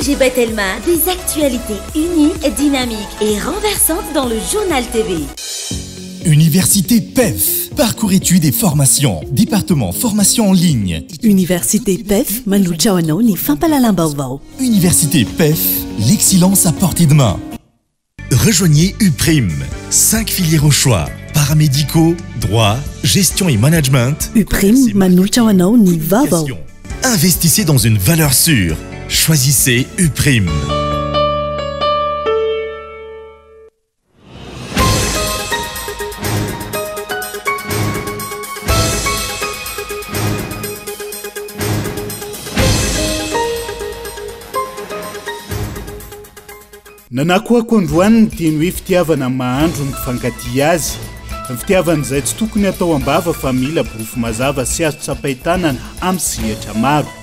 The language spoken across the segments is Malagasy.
ONG Batelma, des actualités uniques, dynamiques et renversantes dans le Journal TV. Université PEF, parcours études et formation, département formation en ligne. Université PEF, manolotra ho anao ny fampahalalam-baovao. Université PEF, l'excellence à portée de main. Rejoignez Uprime, 5 filières au choix, paramédicaux, droit, gestion et management. Uprime, manolotra ho anao ny vaovao. Investissez dans une valeur sûre. Choisissez Uprime. Nanakoako androany ny teny hoe fitiavana mahandro ny mpifankatia azy. Ny fitiavana izay tsy tokony atao am-bava fa mila porofo mazava sy azo tsapain-tanana amin'ny sehatra maro.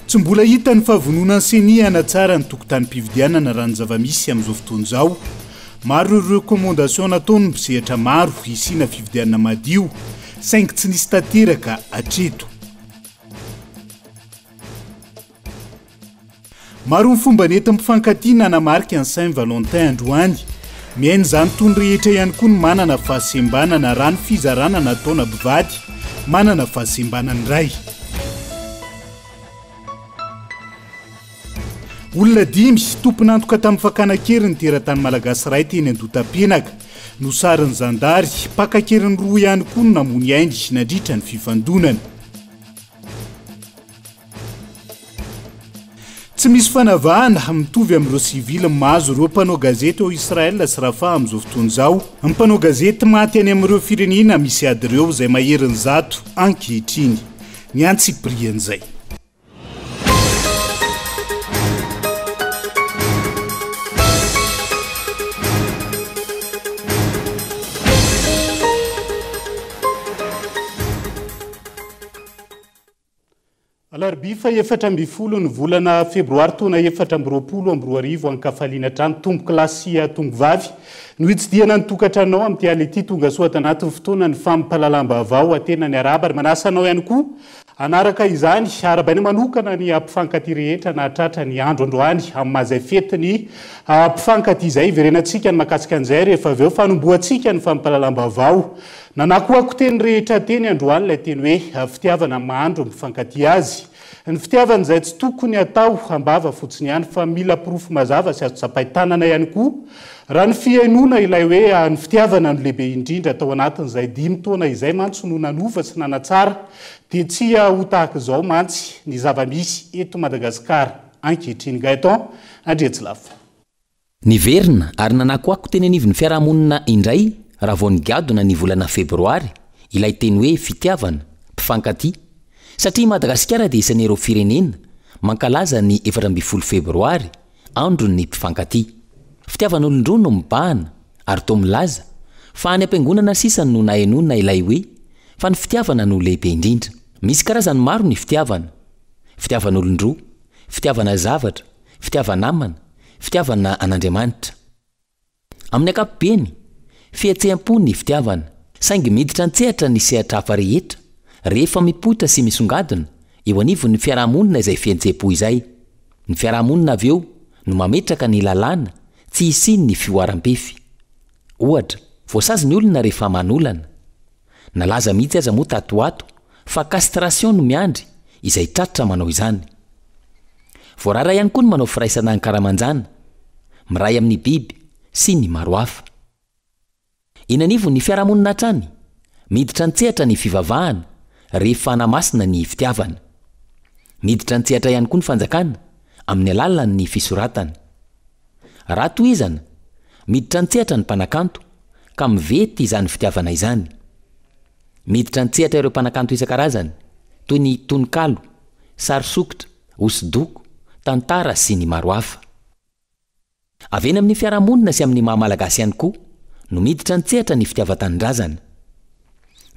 Tsy mbola hita ny fahavononan'ny Ceni hanatsara ny tokotanim-pifidianana raha ny zava-misy amin'izao fotoana izao. Maro ireo recommandation nataon'ny mpisehatra maro hisiana fifidianana madio, saingy tsy nisy tanteraka hatreto. Maro ny fomba nentin'ny mpifankatia nanamarika ny Saint Valentin androany. Miaina izany toy ny rehetra ihany koa ny manana fahasembanana raha ny fizarana nataona mpivady manana fahasembanana iray. Olona dimy, tompon'antoka tamin'ny fakana an-keriny teratany malagasy iray teny Andotapenaka. Nosarin'ny zandary, mpaka an-keriny roa ihany koa no namoy ainy nandritra ny fifandonana. Tsy misy fanavahana, mitovy amin'ireo sivily mahazo ireo mpanao gazety ao Israel sy Rafah amin'izao fotoana izao. Mpanao gazety maty any amin'ireo firenena misy ady ireo izay maherin'ny zato ankehitriny. Ny antsipirian'izay. Alarobia fahefatra ambin'ny folo ny volana febroary taona 2024 ankafaliana hatrany tompoko lahy sy tompo vavy no hitsidihana ny tokantranonao amin'ity alina ity. Tonga soa ato anatin'ny fotoana ny fampahalalam-baovao atena ny arahaba ary manasa anao ihany koa hanaraka izany. Arahabaina manokana ny mpifankatia rehetra nahatratra ny andro androany amin'ny maha izay fetin'ny mpifankatia izay. Hiverenantsika ny mahakasika an'izay rehefa avy eo fanombohantsika ny fampahalalam-baovao. Nanakoako teny rehetra teny androany ilay teny hoe fitiavana mahandro mifankatia azy. Ny fitiavana izay tsy tokony atao am-bava fotsiny ihany fa mila porofo mazava sy azo tsapain-tanana ihany koa. Raha ny fihainoana ilay hoe ny fitiavana no lehibe indrindra tao anatin'izay dimy taona izay mantsy no nanova sy nanatsara dia tsy ho tahaka izao mantsy ny zava-misy eto Madagasikara ankehitriny. Gaëtan Andriantsilafo. Niverina ary nanakoako teny anivon'ny fiarahamonina indray raha vao nigadona ny volana febroary ilay teny hoe fitiavana, mpifankatia. Satria i Madagasikara dia isan'ireo firenena mankalaza ny 14 febroary, andron'ny mpifankatia. Fitiavan'olon-droa no mibahana ary toa milaza fa any am-piangonana sisa no nahenoana ilay hoe fa ny fitiavana no lehibe indrindra. Misy karazany maro ny fitiavana, fitiavan'olon-droa, fitiavana zavatra, fitiava-namana, fitiavana an'Andriamanitra. Amin'ny ankapobeny, fihetseham-po ny fitiavana, saingy miditra an-tsehatra ny sehatra hafa rehetra rehefa mipoitra sy misongadina eo anivon'ny fiarahamonina izay fihetseham-po izay. Ny fiarahamonina avy eo no mametraka ny lalàna tsy hisian'ny fihoaram-pefy. Ohatra, voasazy ny olona rehefa manolana. Nalaza mihitsy aza moa tato ho ato fa castration no miandry izay tratra manao izany. Voarara ihany koa ny manao firaisana ankaramanjana, miray amin'ny biby sy ny maro hafa. Eny anivon'ny fiarahamonina hatrany, miditra an-tsehatra ny fivavahana rehefa hanamasina ny fitiavana. Miditra an-tsehatra ihany koa ny fanjakana amin'ny alalan'ny fisoratana. Raha tohizana, miditra an-tsehatra ny mpanakanto ka mivety izany fitiavana izany. Miditra an-tsehatra ireo mpanakanto isan-karazany, toy ny tononkalo, sary sokitra, hosodoko, tantara sy ny maro hafa. Avy eny amin'ny fiarahamonina sy amin'ny maha Malagasy ihany koa no miditra an-tsehatra ny fitiavan-tanindrazana.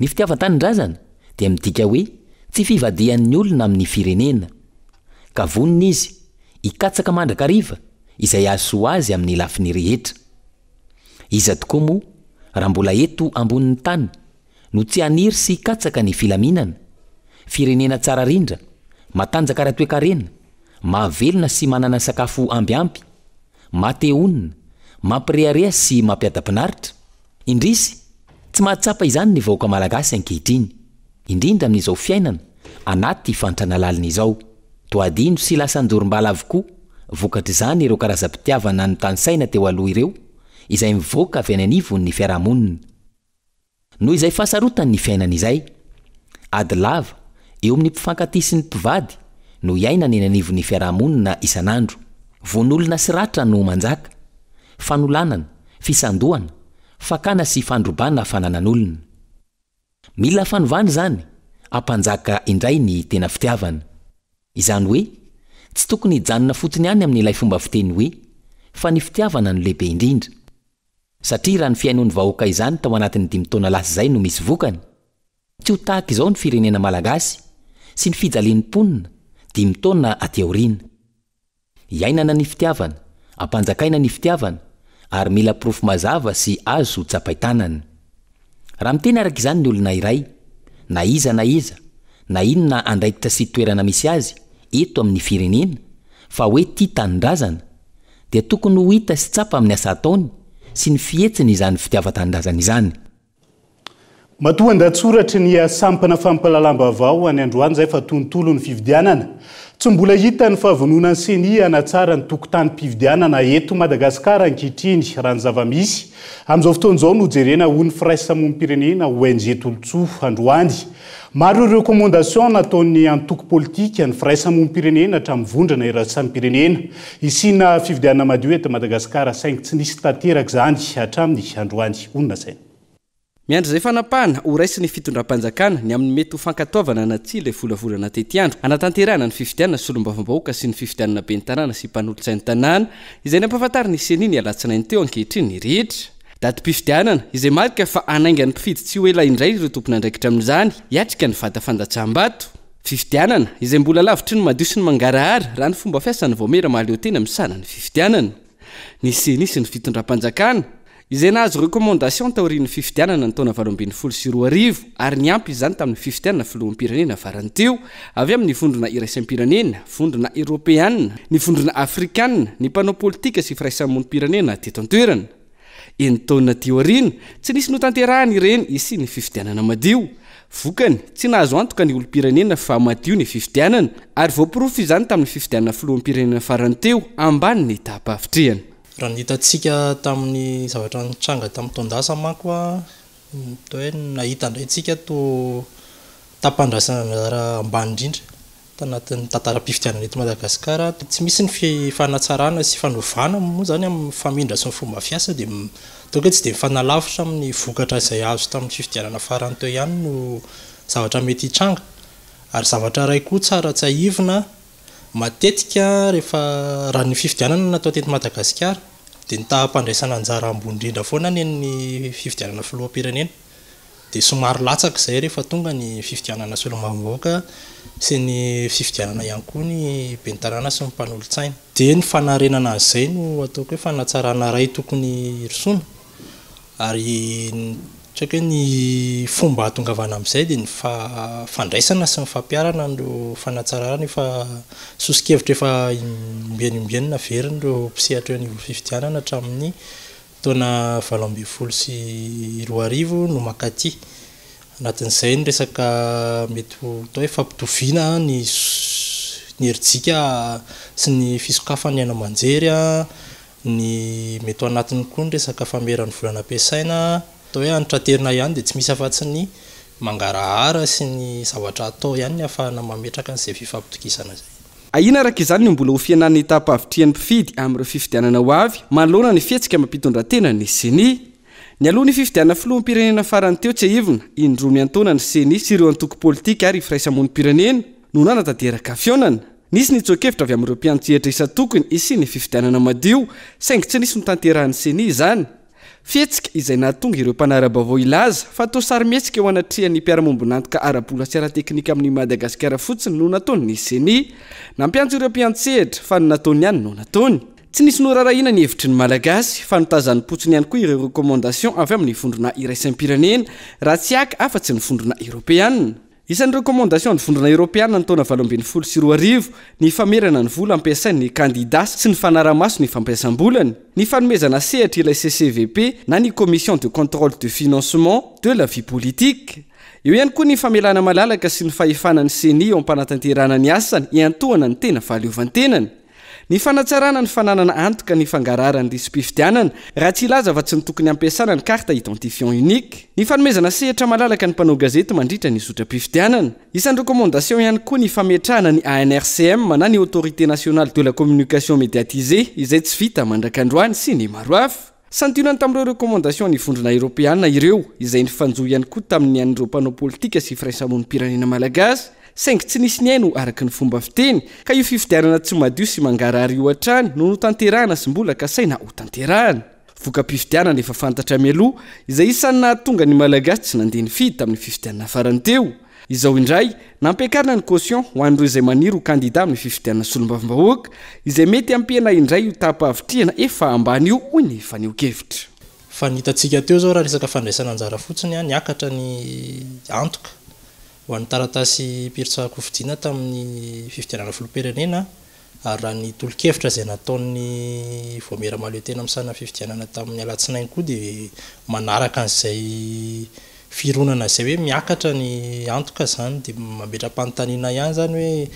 Ny fitiavan-tanindrazana dia midika hoe tsy fivadihan'ny olona amin'ny firenena, ka vonona izy hikatsaka mandrakariva izay hahasoa azy amin'ny lafiny rehetra. Iza tokoa moa, raha mbola eto ambonin'ny tany, no tsy haniry sy hikatsaka ny filaminana? Firenena tsara rindra? Matanjaka ara-toekarena, mahavelona sy manana sakafo ambiampy, maha-te-honina, mampirehareha sy mampiadam-pinaritra. Indrisy, tsy mahatsapa izany ny vahoaka malagasy ankehitriny, indrindra amin'izao fiainana anaty fahantrana lalina izao. Toa adino sy lasa anjorom-bala avokoa vokatr'izany ireo karazam-pitiavana notanisaina teo aloha ireo izay mivoaka avy any anivon'ny fiarahamonina. Noho izay fahasarotan'ny fiainana izay, ady lava eo amin'ny mpifankatia sy ny mpivady no iainana eny anivon'ny fiarahamonina isan'andro. Vono olona sy ratra no manjaka, fanolanana, fisandohana, fakana sy fandrobana fananan'olona. Mila fanovana izany hampanjaka indray ny tena fitiavana. Izany hoe, tsy tokony hijanona fotsiny ihany amin'ilay fomba fiteny hoe, fa ny fitiavana no lehibe indrindra. Satria raha ny fihainoan'ny vahoaka izany tao anatin'ny dimy taona lasa izay no misy vokany, tsy ho tahaka izao ny firenena malagasy sy ny fijalian'ny mponina dimy taona aty aoriana. Iainana ny fitiavana, ampanjakaina ny fitiavana ary mila porofo mazava sy azo tsapain-tanana. Raha miteny araka izany ny olona iray, na iza na iza, na inona andraikitra sy toerana misy azy eto amin'ny firenena, fa hoe tia tanindrazana, dia tokony ho hita sy tsapa amin'ny asa ataony sy ny fihetsiny izany fitiavan-tanindrazana izany. Matoa an-dahatsoratry ny sampana fampahalalam-baovao any androany izay fa tontolo ny fifidianana. Tsy mbola hita ny fahavononan'ny Ceni hanatsara ny tokotanim-pifidianana eto Madagasikara ankehitriny raha ny zava-misy amin'izao fotoana izao no jerena hoy ny firaisamonim-pirenena ONG Tolotsoa androany. Maro ireo recommandation nataon'ny antoko politika, ny firaisamonim-pirenena hatramin'ny vondrona iraisam-pirenena hisiana fifidianana madio eto Madagasikara saingy tsy nisy tanteraka izany hatramin'ny androany, hoy ny lazainy. Miandry izay fanapahana ho raisin'ny fitondram-panjakana ny amin'ny mety ho fankatoavana na tsia ilay volavolana tetiandro hanatanterahana ny fifidianana solombavambahoaka sy ny fifidianana ben'ny tanàna sy mpanolotsain'ny tanàna izay nampahafantarin'ny Ceni ny alatsinainy teo ankehitriny ny rehetra. Datim-pifidianana, izay marika fa hanainga ny mpifidy tsy ho ela indray ireo tompon'andraikitra amin'izany, hiatrika ny vata fandatsaham-bato. Fifidianana, izay mbola lavitry ny madio sy ny mangarahara, raha ny fomba fiasan'ny vaomiera mahaleo tena misahana ny fifidianana. Ny Ceni sy ny fitondram-panjakana, izay nahazo recommandation taorian'ny fifidianana ny taona 2018 ary niampy izany tamin'ny fifidianana filoham-pirenena farany teo, avy amin'ny vondrona iraisam-pirenena, vondrona eropeana, ny vondrona afrikana, ny mpanao politika sy firaisamonim-pirenena teto an-toerana. Enin-taona aty aoriana, tsy nisy notanterahana ireny hisian'ny fifidianana madio. Vokany, tsy nahazo antoka ny olom-pirenena fa madio ny fifidianana, ary voaporofo izany tamin'ny fifidianana filoham-pirenena farany teo, ambany ny taham-pahavitrihana. Raha ny hitantsika tamin'ny zavatra nitranga tamin'ny taon-dasa manko, toa hoe nahita indray tsika toa taham-pandraisana anjara ambany indrindra tanatin'ny tantaram-pifidianana eto Madagasikara. Tsy misy ny fanatsarana sy fanovana moa izany amin'ny famindra sy ny fomba fiasa dia ataoko hoe tsy dia mifanalavitra amin'ny vokatra izay azo tamin'ny fifidianana farany teo ihany no zavatra mety hitranga. Ary zavatra iray koa tsara tsiahivina, matetika rehefa raha ny fifidianana no natao teto Madagasikara dia ny taham-pandraisana anjara ambony indrindra foana ny an'ny fifidianana filoham-pirenena. Dia somary latsaka izay rehefa tonga ny fifidianana solombavambahoaka sy ny fifidianana ihany koa ny ben'ny tanàna sy ny mpanolotsaina. Dia ny fanarenana an'izay no ataoko hoe fanatsarana iray tokony hirosoana ary tsy haiko hoe ny fomba hahatongavana amin'izay dia ny fandraisana sy ny fampiharana an'ireo fanatsarana efa soso-kevitra efa ombieny ombieny naverin'ireo mpisehatra eo anivon'ny fifidianana hatramin'ny Taona 2018 no mankaty. Anatin'izay ny resaka mety ho atao hoe fampitoviana ny ny herijika sy ny fisokafan'ny haino aman-jery, ny mety ho anatiny koa ny resaka fameran'ny vola nampiasaina. Atao hoe antraterina ihany dia tsy misy afa-tsy ny mangarahara sy ny zavatra atao ihany ny ahafahana mametraka an'izay fifampitokisana izay. Ahiana araka izany ny mbola ho fihenan'ny taham-pahavitrihan'ny mpifidy amin'ireo fifidianana ho avy manoloana ny fihetsika amam-pitondran-tena ny Ceni. Nialoha ny fifidianana filoham-pirenena farany teo tsiahivina, indroa miantaona ny Ceni sy ireo antoko politika ary firaisamonim-pirenena no nanatanteraka fihaonana. Nisy ny tsoa-kevitra avy amin'ireo mpiantsehatra isan-tokony hisian'ny fifidianana madio, saingy tsy nisy notanterahin'ny Ceni izany. Fihetsika izay nahatonga ireo mpanara-baovao hilaza fa toa sarimihetsika eo anatrehan'ny mpiara-mombon'antoka ara-bola sy ara-teknika amin'i Madagasikara fotsiny no nataon'ny Ceni. Nampiantso ireo mpiantsehatra fa ny nataony ihany no nataony. Tsy nisy noraharahiana ny hevitry ny Malagasy fa notazanim-potsiny ihany koa ireo recommandations avy amin'ny vondrona iraisam-pirenena raha tsy haka afa-tsy ny vondrona eropeana. Isan'ny recommandation ny Vondrona Eoropeana ny taona 2018 ny famerana ny vola ampiasain'ny kandidà sy ny fanarahamaso ny fampiasam-bolany, ny fanomezana sehatra ilay CCVP na ny Commission de contrôle de financement de la vie politique. Eo ihany koa ny famelana malalaka sy ny fahefana ny Ceni eo am-panatanterahana ny asany hiantohana ny tena fahaleovantenany. Ny fanatsarana ny fananana antoka ny fangaraharan'ny lisi-pifidianana, raha tsy hilaza fa tsy ny tokony hampiasana ny carte identifiant unique. Ny fanomezana sehatra malalaka ny mpanao gazety mandritra ny zotram-pifidianana. Isan'ny recommandation ihany koa ny fametrahana ny ANRCM na ny Autorité Nationale de la Communication Médiatisée izay tsy vita mandrak'androany sy ny maro hafa. Santionany tamin'ireo recommandation ny Vondrona Eoropeana ireo, izay nifanjohy ihany koa tamin'ny an'ireo mpanao politika sy firaisamonim-pirenena malagasy, saingy tsy nisy nihaino araka ny fomba fiteny, ka io fifidianana tsy madio sy mangarahara io hatrany no notanterahana sy mbola kasaina hotanterahana. Voka-pifidianana efa fantatra mialoha, izay isan'ny nahatonga ny Malagasy tsy nandeha nifidy tamin'ny fifidianana farany teo. Izao indray, nampiakarina ny caution ho an'ireo izay maniry ho kandida amin'ny fifidianana solombavambahoaka, izay mety hampihena indray io taham-pahavitrihana efa ambany io, hoy ny fanehoan-kevitra. Fa ny hitantsika teo izao raha resaka fandraisana anjara fotsiny, niakatra ny antoka ho an'ny taratasim-pirotsahan-kofidina tamin'ny fifidianana filoham-pirenena Ary raha ny tolo-kevitra izay nataon'ny Vaomiera Mahaleotena misahana ny fifidianana tamin'ny alatsinainy koa dia manaraka an'izay fironana izay hoe miakatra ny antoka izany dia mametra-panontaniana ihany izany hoe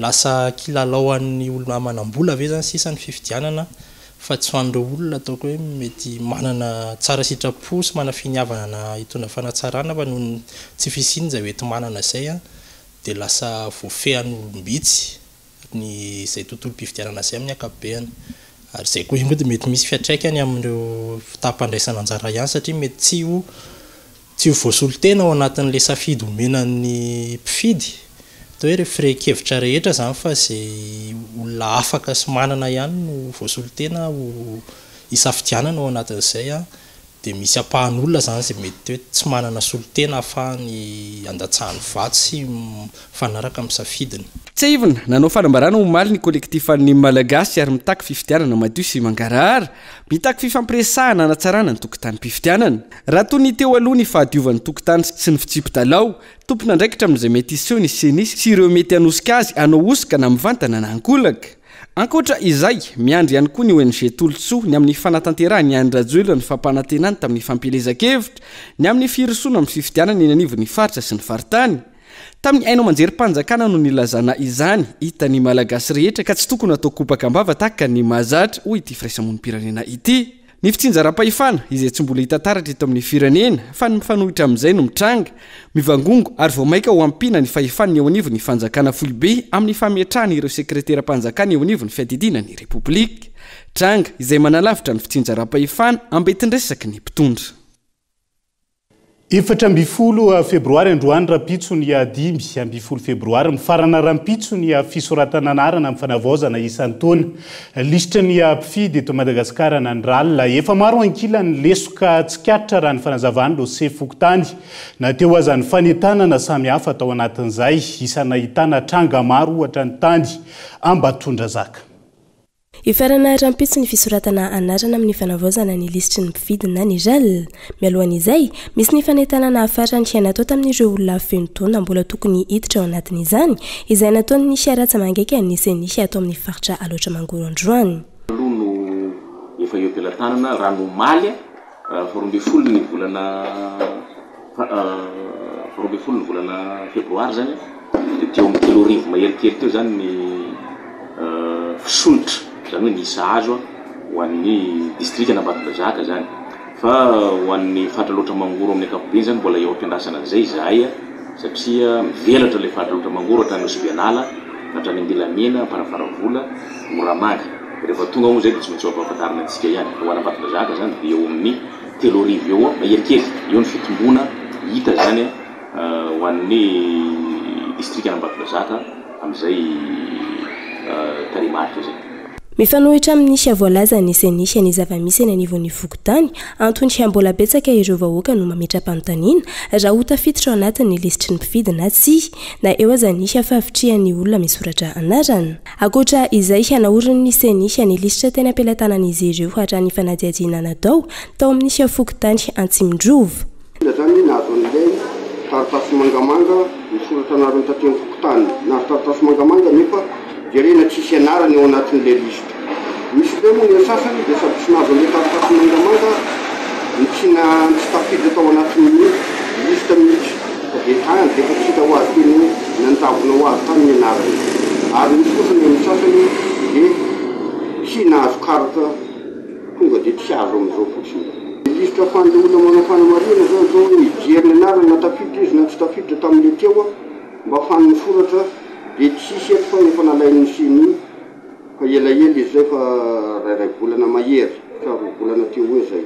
lasa kilalao an'ny olona manam-bola ve izany sisa ny fifidianana fa tsy ho an'ireo olona ataoko hoe mety manana tsara sitrapo sy manana finiavana hitondra fanatsarana fa noho ny tsy fisian'izay hoenti-manana izay dia lasa voafehin'olom-bitsy ny izay tontolom-pifidianana izay amin'ny ankapobeny. Ary izay koa ihany koa dia mety misy fiantraikany amin'ireo fitaham-pandraisana anjara ihany satria mety tsy ho tsy ho voasolo tena ao anatin'ilay safidy omena ny mpifidy, atao hoe ireo firehan-kevitra rehetra izany fa izay olona afaka sy manana ihany no voasolo tena ho hisafidianana ao anatin'izay. Dia misy ampahan'olona izany izay mety hoe tsy manana solontena ahafahany handatsahany vato sy mifanaraka amin'ny safidiny. Tsiahivina, nanao fanambarana omaly ny Kolektifan'ny Malagasy ary mitaky fifidianana madio sy mangarahara. Mitaky fifampiresahana hanatsarana ny tokotanim-pifidianana. Raha toy ny teo aloha ny fahadiovan'ny tokotany sy ny fitsipi-dalao, tompon'andraikitra amin'izay mety hiseho ny Ceni sy ireo mety hanosika azy hanao hosoka na mivantana na ankolaka. Ankoatra izay, miandry ihany koa ny ONG Tolotsoa ny amin'ny fanatanterahan'i Andry Rajoelina ny fampanantenany tamin'ny fampielezan-kevitra ny amin'ny firosoana amin'ny fifidianana eny anivon'ny faritra sy ny faritany. Tamin'ny haino aman-jerim-panjakana no nilazana izany, hitan'ny Malagasy rehetra ka tsy tokony hatao kopaka am-bava tahaka ny mahazatra, hoy ity firaisamonim-pirenena ity. Ny fitsinjaram-pahefana, izay tsy mbola hita taratra eto amin'ny firenena, fa ny mifanohitra amin'izay no mitranga, mivangongo ary vao mainka ho ampiana ny fahefan'ny eo anivon'ny fanjakana foibe amin'ny fametrahana ireo sekreteram-panjakana eo anivon'ny fiadidiana ny Repoblika. Tranga izay manalavitra ny fitsinjaram-pahefana ambentin-dresaky ny mpitondra. 14 febroary androany rahampitso ny 15 febroary mifarana rahampitso ny fisoratana anarana amin'ny fanavaozana isan-taona lisitry ny mpifidy eto Madagasikara na ny RAL. Efa maro ankilany lesoka tsikaritra raha ny fanazavan'ireo sefo fokontany na teo aza ny fanentanana samihafa tao anatin'izay. Isan'ny nahitana tranga maro ohatra ny tany Ambatondrazaka. Hifarana rahampitso ny fisoratana anarana amin'ny fanavaozana ny lisitry ny mpifidy na ny RAL. Mialohan'izay, misy ny fanentanana farany natao tamin'ireo olona feno taona mbola tokony hiditra ao anatin'izany, izay nataon'ny ratsa-mangaika ny Ceni ato amin'ny faritra Alaotra Mangoro androany. Aloha no efa eo am-pelatanana raha ny omaly faha 12 ny volana faha 12 ny volana febroary zany dia teo amin'ny 3000 mahery kely teo zany ny fisondrotra zany hoe ny isa azo ho an'ny distrikan'Ambatondrazaka zany fa ho an'ny faritra Alaotra Mangoro amin'ny ankapobeny zany mbola eo am-piandrasana an'izay izahay satria mivelatra ilay faritra Alaotra Mangoro hatrany Nosy-Be-Anala hatrany Andilamena, Amparafaravola, Moramanga. Rehefa tonga moa izay dia tsy maintsy ho ampahafantarina antsika ihany. Fa ho an'Ambatondrazaka zany dia eo amin'ny 3000 eo mahery kely eo ny fitomboana hita zany ho an'ny distrikan'Ambatondrazaka amin'izay tarehimarika izay. Mifanohitra amin'ny voalazan'ny Ceni ny zava-misy eny anivon'ny fokontany, antony mbola betsaka ireo vahoaka no mametra-panontaniana raha ho tafiditra ao anatin'ny lisitry ny mpifidy na tsia, na eo aza ny fahavitrihan'ny olona misoratra anarana. Ankoatra izay, naorin'ny Ceni ny lisitra teny am-pelatanan'izy ireo hatramin'ny fanadihadiana natao tao amin'ny fokontany Antsimondrova. Indrindra hatrany nahazo an'ilay taratasy mangamanga misy nisoratra anarana taty amin'ny fokontany, nahazo taratasy mangamanga nefa jerena tsisy anarany ao anatin'ilay lisitra. Misy indray moa ny an'ny sasany dia sady tsy nahazo an'ilay taratasy mangamanga no tsy na tsy tafiditra tao anatin'ny lisitra mihitsy fa dia tany dia efa tsy hita ho azy teny hoe nanjavona ho azy tany ny anarany. Ary misy kosa ny an'ny sasany dia tsy nahazo karatra tonga dia tsy azo amin'izao fotsiny. Ny lisitra afahan'ilay olona manao fanamarihana izany izao hoe mijery ny anarany na tafiditra izy na tsy tafiditra tamin'ilay teo mba ahafahany misoratra dia tsisy eto fa efa nalain'ny ceni fa elaela izy izay fa rairay volana mahery ka roa volana teo ho eo izay.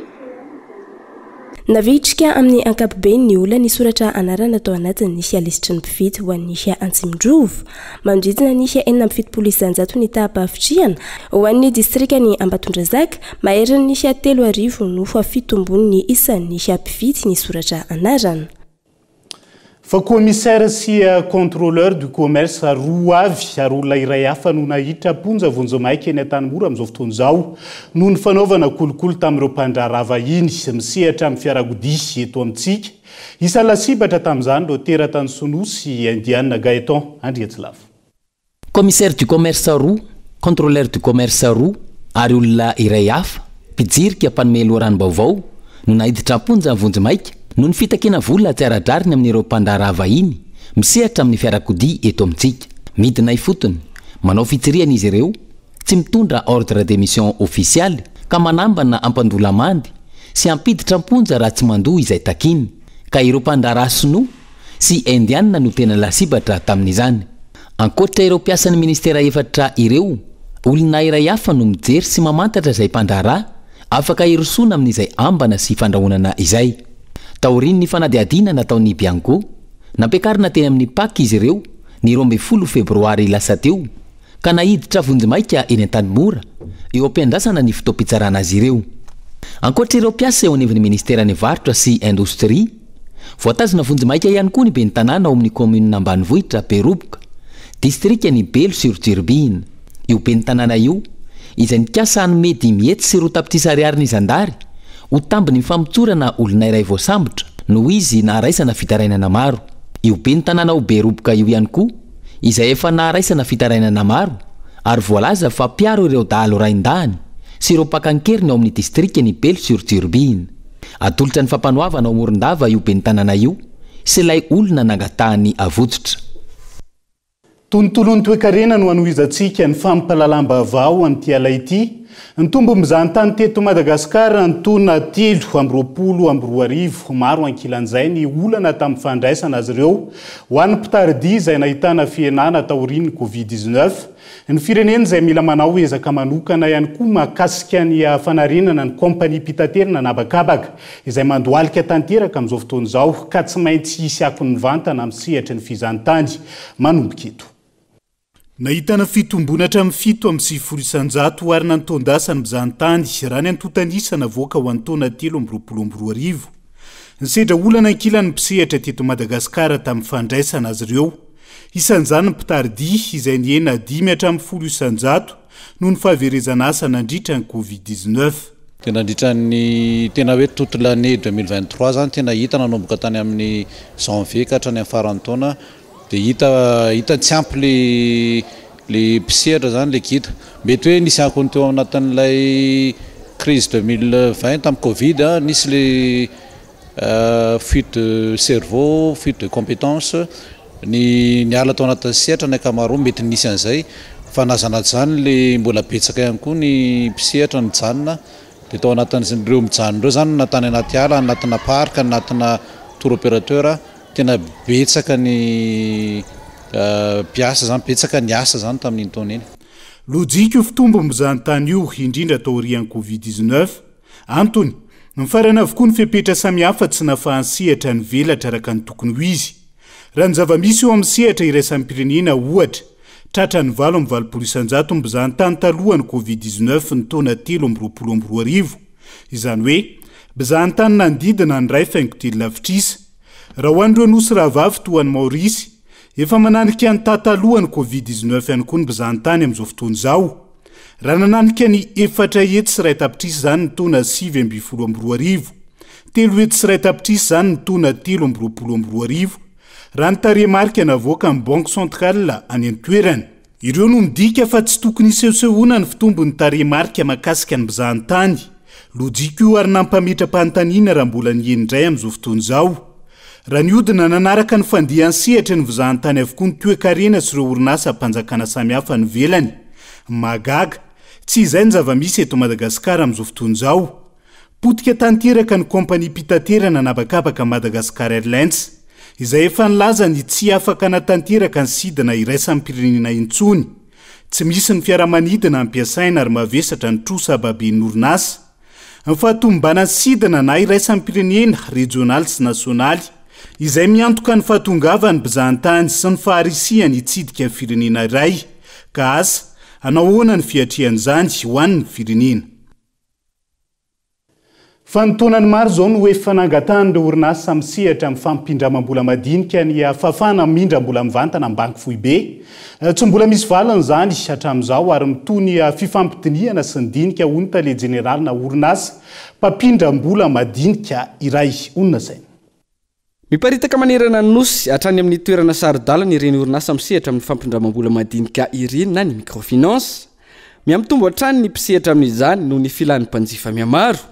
Navitrika amin'ny ankapobeny ny olona nisoratra anarana tao anatin'ny lisitry ny mpifidy ho an'ny Antsimondrova. Manodidina ny 76% ny taham-pahavitrihana ho an'ny distrikan'i Ambatondrazaka, maherin'ny 3000 no fitombon'ny isan'ny mpifidy nisoratra anarana. Fa commissaire sy contrôleur du commerce roa avy ary olona iray hafa no nahiditra am-ponja vonjimaika eny Antanimora amin'izao fotoana izao noho ny fanaovana kolikoly tamin'ireo mpandraharaha vahiny misehatra amin'ny fiarakodia eto amintsika. Isan'ny lasibatra tamin'izany ireo teratany sinoa sy indiana Gaëtan Andriatsilavo. Commissaire du commerce roa, contrôleur du commerce roa ary olona iray hafa, mpijirika mpanome loharanom-baovao, no naiditra am-ponja vonjimaika noho ny fitakiana vola tsy ara-drariny amin'ireo mpandraharaha vahiny misehatra amin'ny fiarakodia eto amintsika. Midina ifotony, manao fitsirihana izy ireo, tsy mitondra ordre de mission ofisialy ka manambana hampandoa lamandy sy hampiditra am-ponja raha tsy mandoa izay takiany, ka ireo mpandraharaha sinoa sy indiana no tena lasibatra tamin'izany. Ankoatra ireo mpiasan'ny minisitera efatra ireo, olona iray hafa no mijery sy mamantatra izay mpandraharaha afaka hirosoana amin'izay ambana sy fandrahonana izay. Taorian'ny fanadihadiana nataon'ny Bianco, nampiakarina teny amin'ny Pac izy ireo ny 12 febroary lasa teo, ka naiditra vonjimaika eny Antanimora, eo am-piandrasana ny fotoam-pitsarana azy ireo. Ankoatra ireo mpiasa eo anivon'ny ministeran'ny Varotra sy Indostria, voatazona vonjimaika ihany koa ny ben'ny tanàna ao amin'ny kaominina ambanivohitra Beroboka, distrikan'i Belo sur Tsiribihina. Io ben'ny tanàna io, izay nikasa hanome 205 tapitrisa ariary ny zandary ho tambin'ny famotsorana olona iray voasambotra noho izy naharaisana fitarainana maro. Io ben'ny tanàna ao Beroboka io ihany koa, izay efa naharaisana fitarainana maro ary voalaza fa mpiaro ireo dahalo rain-dahiny sy ireo mpaka an-keriny ao amin'ny distrikan'i Belo sur Tsiribihina. Atolotra ny fampanoavana ao Morondava io ben'ny tanàna io sy ilay olona nangatahany avotsotra. Tontolon'ny toekarena no hanohizantsika ny fampahalalam-baovao amin'ity ala ity. Nitombo mizahantany teto Madagasikara ny taona 2023. Maro ankilan'izay ny olana tamin'ny fandraisana azy ireo ho an'ny mpitari-dia izay nahitana fihenana taorian'ny Covid 19. Ny firenena izay mila manao ezaka manokana ihany koa mahakasika ny fanarenana ny kaompaniam-pitaterana an'habakabaka izay mandohalika tanteraka amin'izao fotoana izao ka tsy maintsy hisy akony mivantana amin'ny sehatry ny fizahantany manomboka eto. Nahitana fitomboana hatramin'ny 97% oharina ny taon-dasa ny mpizahantany, raha ny antontan'isa navoaka ho an'ny taona 2023. Nisedra olana ankilany ny mpisehatra teto Madagasikara tamin'ny fandraisana azy ireo. Isan'izany ny mpitari-dia, izay nihena 5 hatramin'ny 10% noho ny fahaverezan'asa nandritra ny Covid 19. Dia nandritra ny tena hoe toute l'année 2023 izany tena hita nanomboka tany amin'ny janvier ka hatrany amin'ny faran'ny taona Dia hita hita tsy ampy le le mpisehatra zany le guide. Mety hoe nisy akony teo anatin'ilay crise 2020 tamin'ny covid a, nisy le fuite de cerveau, fuite de compétence, ny niala tao anatin'ny sehatra ny ankamaroany mety nisy an'izay fa na zany na tsy zany le mbola betsaka ihany koa ny mpisehatra nijanona dia tao anatin'ireo mijanona ireo zany na tany anaty ala, anatina parc, anatina tour opérateur. Tena betsaka ny mpiasa zany, betsaka ny asa zany tamin'iny taona iny. Lojika io fitombom-bizahantany io, indrindra taorian'ny Covid 19. Antony, nifarana avokoa ny fepetra samihafa tsy nafahan'ny sehatra nivelatra araka ny tokony ho izy. Raha ny zava-misy eo amin'ny sehatra iraisam-pirenena, ohatra, tratra ny 88% ny mpizahantany talohan'ny Covid 19 ny taona 2023. Izany hoe, mpizahantany nanodidina ny 1,3 lavitrisa. Raha ho an'ireo nosy rahavavy toa an'i Maorisy, efa mananika ny taha talohan'ny Covid 19 ihany koa ny mpizahantany amin'izao fotoana izao. Raha nananika ny 1 400 tapitrisa izany ny taona 2019, 3 100 tapitrisa izany ny taona 2023. raha ny tarehimarika navoakan'ny Banque Centrale any an-toerana. Ireo no midika fa tsy tokony hisehosehoana ny fitombon'ny tarehimarika mahakasika ny mpizahantany. Lojika io ary nampametra-panontaniana raha mbola ny eny indray amin'izao fotoana izao. Raha nihodina nanaraka ny fandehan'ny sehatry ny fizahantany avokoa ny toekarena sy ireo orinasam-panjakana samihafa any ivelany. Mahagaga, tsy izay ny zava-misy eto Madagasikara amin'izao fotoana izao. Potika tanteraka ny kaompaniam-pitaterana an'habakabaka Madagascar Airlines, izay efa nilaza ny tsy afaka hanatanteraka ny sidina iraisam-pirenena intsony. Tsy misy ny fiaramanidina ampiasaina ary mavesatra ny trosa baben'ny orinasa. Ny fahatomombanan'ny sidina na iraisam-pirenena, rejionaly sy nasionaly, izay miantoka ny fahatongavan'ny mpizahantany sy ny faharisihany hitsidika firenena iray, ka asa, hanao ahoana ny fiatrehan'izany ho an'ny firenena. Fa ny taonany maro izao no efa nangatahan'ireo orinasa misehatra amin'ny fampindramam-bola madinika ny fahafahana mindram-bola mivantana amin'ny banky foibe. Tsy mbola misy valiny izany hatramin'izao ary mitohy ny fifampidinihana sy ny dinika, hoy ny tale jeneralina orinasa mpampindram-bola madinika iray. Honina saina. Miparitaka manerana ny Nosy, hatrany amin'ny toerana saro-dalana ireny orinasa misehatra amin'ny fampindramam-bola madinika ireny na ny microfinance. Mihamitombo hatrany ny mpisehatra amin'izany noho ny filan'ny mpanjifa mihamaro.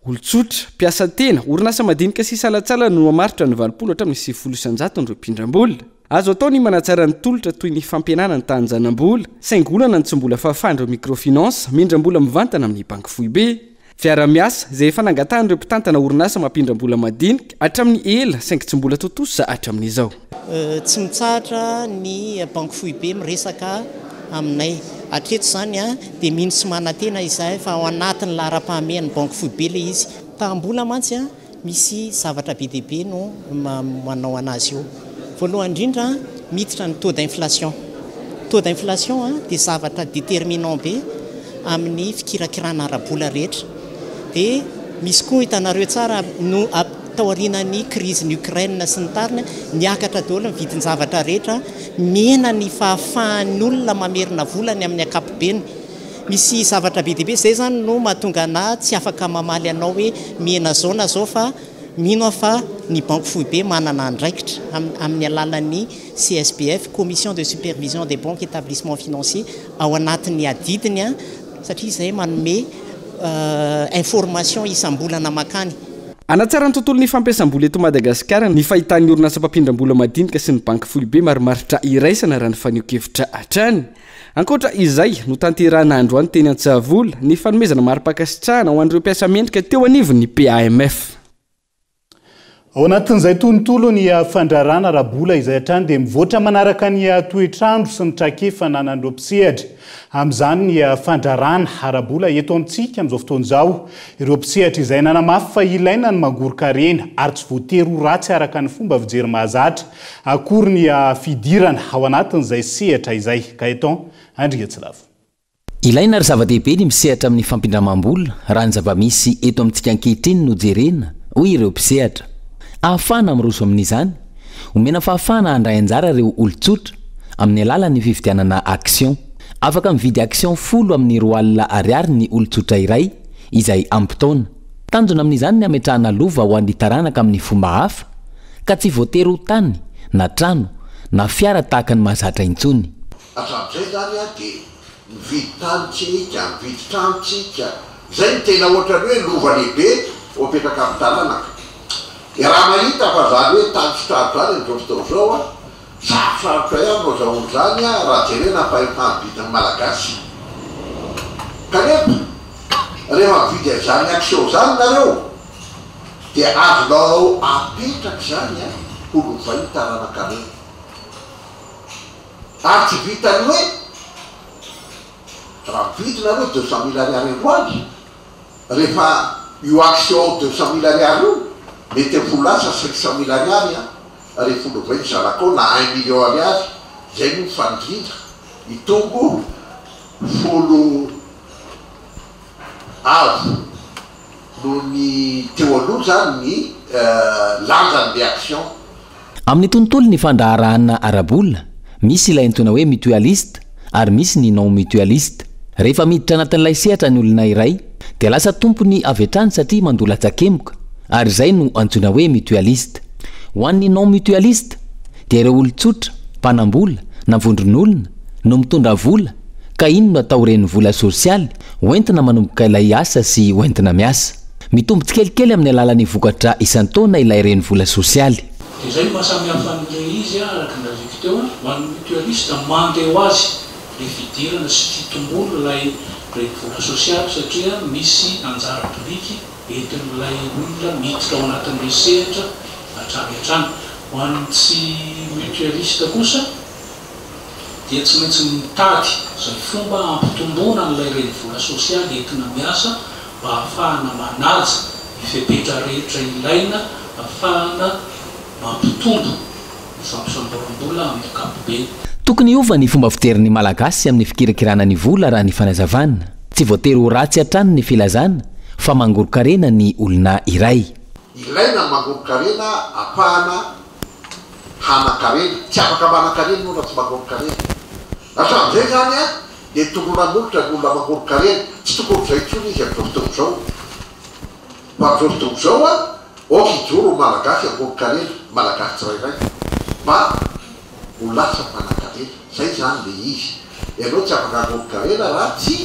Olon-tsotra, mpiasa tena, orinasa madinika sy salantsalany no mamaritra ny 80 hatramin'ny 90 isan-jaton'ireo mpindram-bola. Azo atao ny manatsara ny tolotra toy ny fampihenana ny tahan-janam-bola, saingy olana ny tsy mbola fahafahan'ireo microfinance mindram-bola mivantana amin'ny banky foibe. Fiaraha-miasa izay efa nangatahan'ireo mpitantana orinasa mampindram-bola madinika hatramin'ny ela saingy tsy mbola tontosa hatramin'izao. Tsy mitsahatra ny Banky Foibe miresaka aminay. Hatreto izany dia mino sy manantena izahay fa ao anatin'ny laharam-pahamehan'ny Banky Foibe ilay izy. Taham-bola mantsy Misy zavatra be dia be no manao anazy io. Voalohany indrindra, miditra ny taux d'inflation. Taux d'inflation dia zavatra déterminant be amin'ny fikirakirana ara-bola rehetra. Dia misy koa hitanareo tsara no taorianan'ny crise-n'i Ukraine sy ny tariny, niakatra daholo ny vidin-javatra rehetra, mihena ny fahafahan'ny olona mamerina vola ny amin'ny ankapobeny. Misy zavatra be dia be, izay izany no mahatonga anà tsy afaka mamaly anao hoe mihena zao na zao fa mino aho fa ny Banky Foibe manana andraikitra amin'ny alalan'ny CSBF, Commission de Supervision des Banques Etablissements Financiers, ao anatin'ny adidiny satria izay manome information isam-bolana mankany. Hanatsara ny tontolon'ny fampiasam-bola eto Madagasikara ny fahitan'ny orinasa mpampindram-bola madinika sy ny Banky Foibe marimaritra iraisana raha ny fanehoan-kevitra hatrany. Ankoatra izay, notanterahina androany teny Antsahavola ny fanomezana mari-pankasitrahana ho an'ireo mpiasa mendrika teo anivon'ny PAMF. Ao anatin'izay tontolo ny fandraharahana ara-bola izay hatrany dia mivoatra manaraka ny toetr'andro sy ny traikefa ananan'ireo mpisehatra amin'izany ny fandraharahana ara-bola eto amintsika amin'izao fotoana izao. Ireo mpisehatra izay nanamafy fa ilaina ny mangoron-karena ary tsy voatery ho ratsy araka ny fomba fijery mahazatra Akory ny fidirana ao anatin'izay sehatra izay. Gaëtan Andriatsilavo. Ilaina ary zava-dehibe ny misehatra amin'ny fampindramam-bola raha ny zava-misy eto amintsika ankehitriny no jerena, hoy ireo mpisehatra. Ahafahana miroso amin'izany, omena fahafahana handray anjara ireo olon-tsotra, amin'ny alalan'ny fividianana action. Afaka mividy action folo amin'ny 20 alina ariary ny olon-tsotra iray, izay ampy taona. Tanjona amin'izany ny hametrahana lova ho an'ny taranaka amin'ny fomba hafa, ka tsy voatery ho tany na trano na fiara tahaka ny mahazatra intsony. Hatramin'izay izany aho dia mividy tany tsika, mividy trano tsika, izay no tena ohatran'ny hoe lova lehibe ho apetraka amin'ny taranaka. Dia raha mahita fa izany hoe tany sy trano izany amin'izao fotoana izao an, sarotrarotra ihany no azahoana izany raha jerena ny fahefa-mividin'ny Malagasy. Kanefa rehefa mividy an'izany action izany nareo, Dia azonao apetraka izany an, ho lovain'ny taranakareo. Ary tsy vitan'ny hoe raha mividy nareo deux cent mille ariary androany, rehefa io action deux cent mille ariary io mety ho lasa cinq cent mille ariary an, rehefa ho lovain'ny zanakao na un million ariary, izay moa mifanindrindra hitombo folo avo. noho ny teo aloha izany ny lanjan'ny action. Amin'ny tontolon'ny fandraharahana ara-bola, misy ilay antsoina hoe mutualiste ary misy ny non mutualiste. Rehefa miditra anatin'ilay sehatra ny olona iray dia lasa tompony avy hatrany satria mandoa latsakemboka ary izay no antsoina hoe mutualiste. Ho an'ny non mutualiste, dia ireo olon-tsotra, mpanam-bola, na vondron'olona, no mitondra vola, ka iny no atao renivola sosialy hoentina manomboka ilay asa sy hoentina miasa. Mitombo tsikelikely amin'ny alalan'ny vokatra isan-taona ilay renivola sosialy. Dia izay no mahasamihafa an'ilay izy araka ny lazaiko teo, ho an'ny mutualiste mandeha ho azy ilay fidirana sy fitomboana ilay renivola sosialy satria misy anjara biriky entin'ilay olona miditra ao anatin'ilay sehatra hatrany hatrany. Ho an'ny tsy mutualiste kosa dia tsy maintsy mitady izay fomba hampitomboana an'ilay renivola sosialy entina miasa mba hahafahana manaja ny fepetra rehetra ilaina hahafahana mampitombo ny fampisamboram-bola amin'ny ankapobeny. Tokony hiova ny fomba fijerin'ny Malagasy amin'ny fikirakirana ny vola raha ny fanazavana. Tsy voatery ho ratsy hatrany ny filazana fa mangoron-karena ny olona iray. Ilaina ny mangoron-karena ahafahana hanan-karena. Tsy afaka manan-karena ianao raha tsy mangoron-karena. Hatramin'izay izany dia tolora molotra ny olona mangoron-karena. Tsy tokony ho izay intsony izy amin'izao fotoana izao. Fa amin'izao fotoana izao aoka hijoro ny Malagasy hangoron-karena, ny Malagasy tsirairay mba ho lasa mpanan-karena. Izay izany ilay izy. Ianao tsy afaka hangoron-karena raha tsy,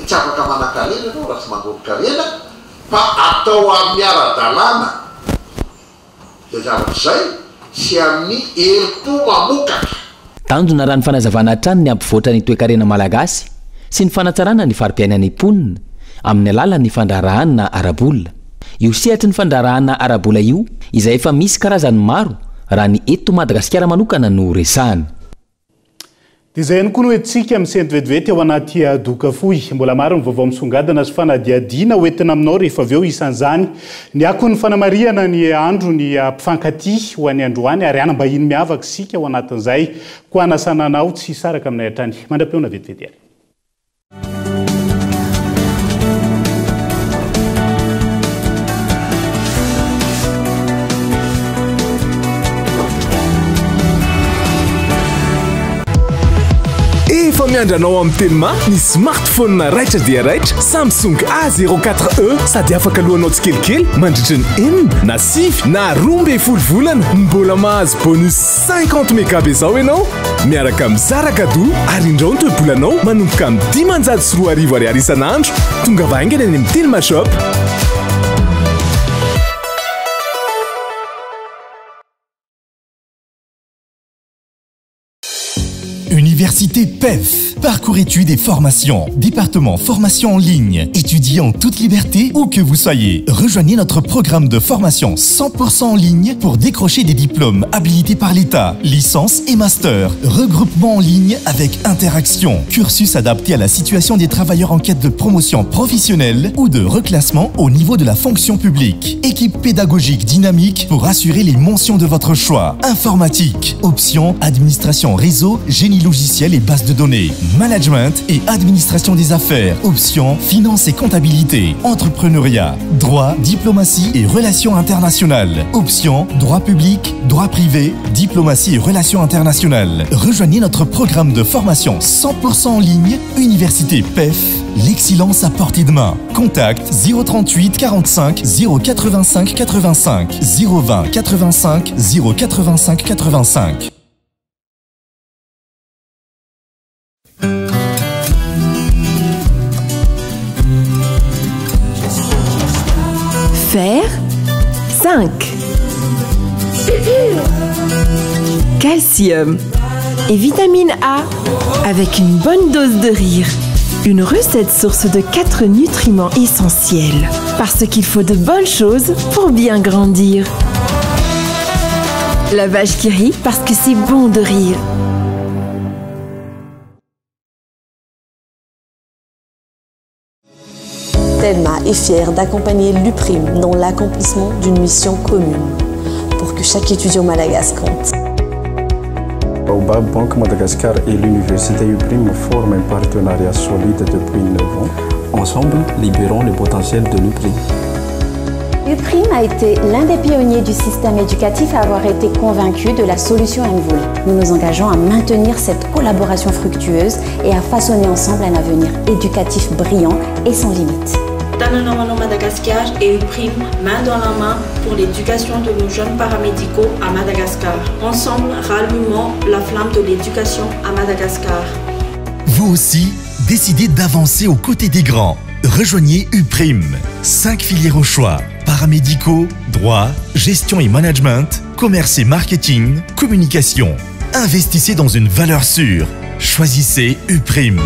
tsy afaka manan-karena ianao raha tsy mangoron-karena fa atao amin'ny ara-dalàna. Izay zavatra izay sy amin'ny herim-po mamokatra. Tanjona raha ny fanazavana hatrany ny hampivoatra ny toekarena malagasy sy ny fanatsarana ny fari-piainan'ny mponina amin'ny alalan'ny fandraharahana ara-bola. Io sehatry ny fandraharahana ara-bola io izay efa misy karazany maro raha ny eto Madagasikara manokana no resahana. Dia izay ihany koa no entintsika misento vetivety ao anaty doka fohy. Mbola maro ny vaovao misongadina sy fanadihadiana ho entina aminao rehefa avy eo, isan'izany ny akon'ny fanamarihana ny andro ny mpifankatia ho an'ny androany ary hanam-bahiny miavaka isika ao anatin'izay koa hanasana anao tsy hisaraka aminay hatrany. Mandra-pihaona vetivety ary. Efa miandry anao amin'ny Telma ny smartphone raitra dia raitra Samsung A04e sady afaka alohanao tsikelikely mandritra ny enina na sivy na 12 volana. Mbola mahazo bonus 50 méga be zao ianao miaraka amin'ny zara cadeau ary indrao ny toe-bolanao manomboka amin'ny 2500 ariary isan'andro. Tongava haingana eny amin'ny Telma Shop. Université PEF, parcours études et formation, département formation en ligne, étudiez en toute liberté où que vous soyez. Rejoignez notre programme de formation 100% en ligne pour décrocher des diplômes habilités par l'État, licence et master, regroupement en ligne avec interaction, cursus adapté à la situation des travailleurs en quête de promotion professionnelle ou de reclassement au niveau de la fonction publique. Équipe pédagogique dynamique pour assurer les mentions de votre choix. Informatique, option, administration réseau, génie logiciel et base de données, management et administration des affaires, option, finance et comptabilité, entrepreneuriat, droit, diplomatie et relations internationales, option, droit public, droit privé, diplomatie et relations internationales. Rejoignez notre programme de formation 100% en ligne, Université PEF, l'excellence à portée de main. Contact 038 45 085 85 020 85 085 85. Fer 5 Calcium et vitamine A avec une bonne dose de rire. Une recette source de 4 nutriments essentiels. Parce qu'il faut de bonnes choses pour bien grandir. La vache qui rit parce que c'est bon de rire. Telma est fière d'accompagner l'UPRIM dans l'accomplissement d'une mission commune pour que chaque étudiant malagasy compte. Baobab Bank Madagascar et l'Université UPRIM forment un partenariat solide depuis 9 ans. Ensemble, libérons le potentiel de l'UPRIM. UPRIM a été l'un des pionniers du système éducatif à avoir été convaincu de la solution MVOL. Nous nous engageons à maintenir cette collaboration fructueuse et à façonner ensemble un avenir éducatif brillant et sans limite. Tanana ho anao Madagascar et UPRIM, main dans la main pour l'éducation de nos jeunes paramédicaux à Madagascar. Ensemble, rallumons la flamme de l'éducation à Madagascar. Vous aussi, décidez d'avancer aux côtés des grands. Rejoignez UPRIM. 5 filières au choix. Paramédicaux, droit, gestion et management, commerce et marketing, communication. Investissez dans une valeur sûre. Choisissez UPRIM.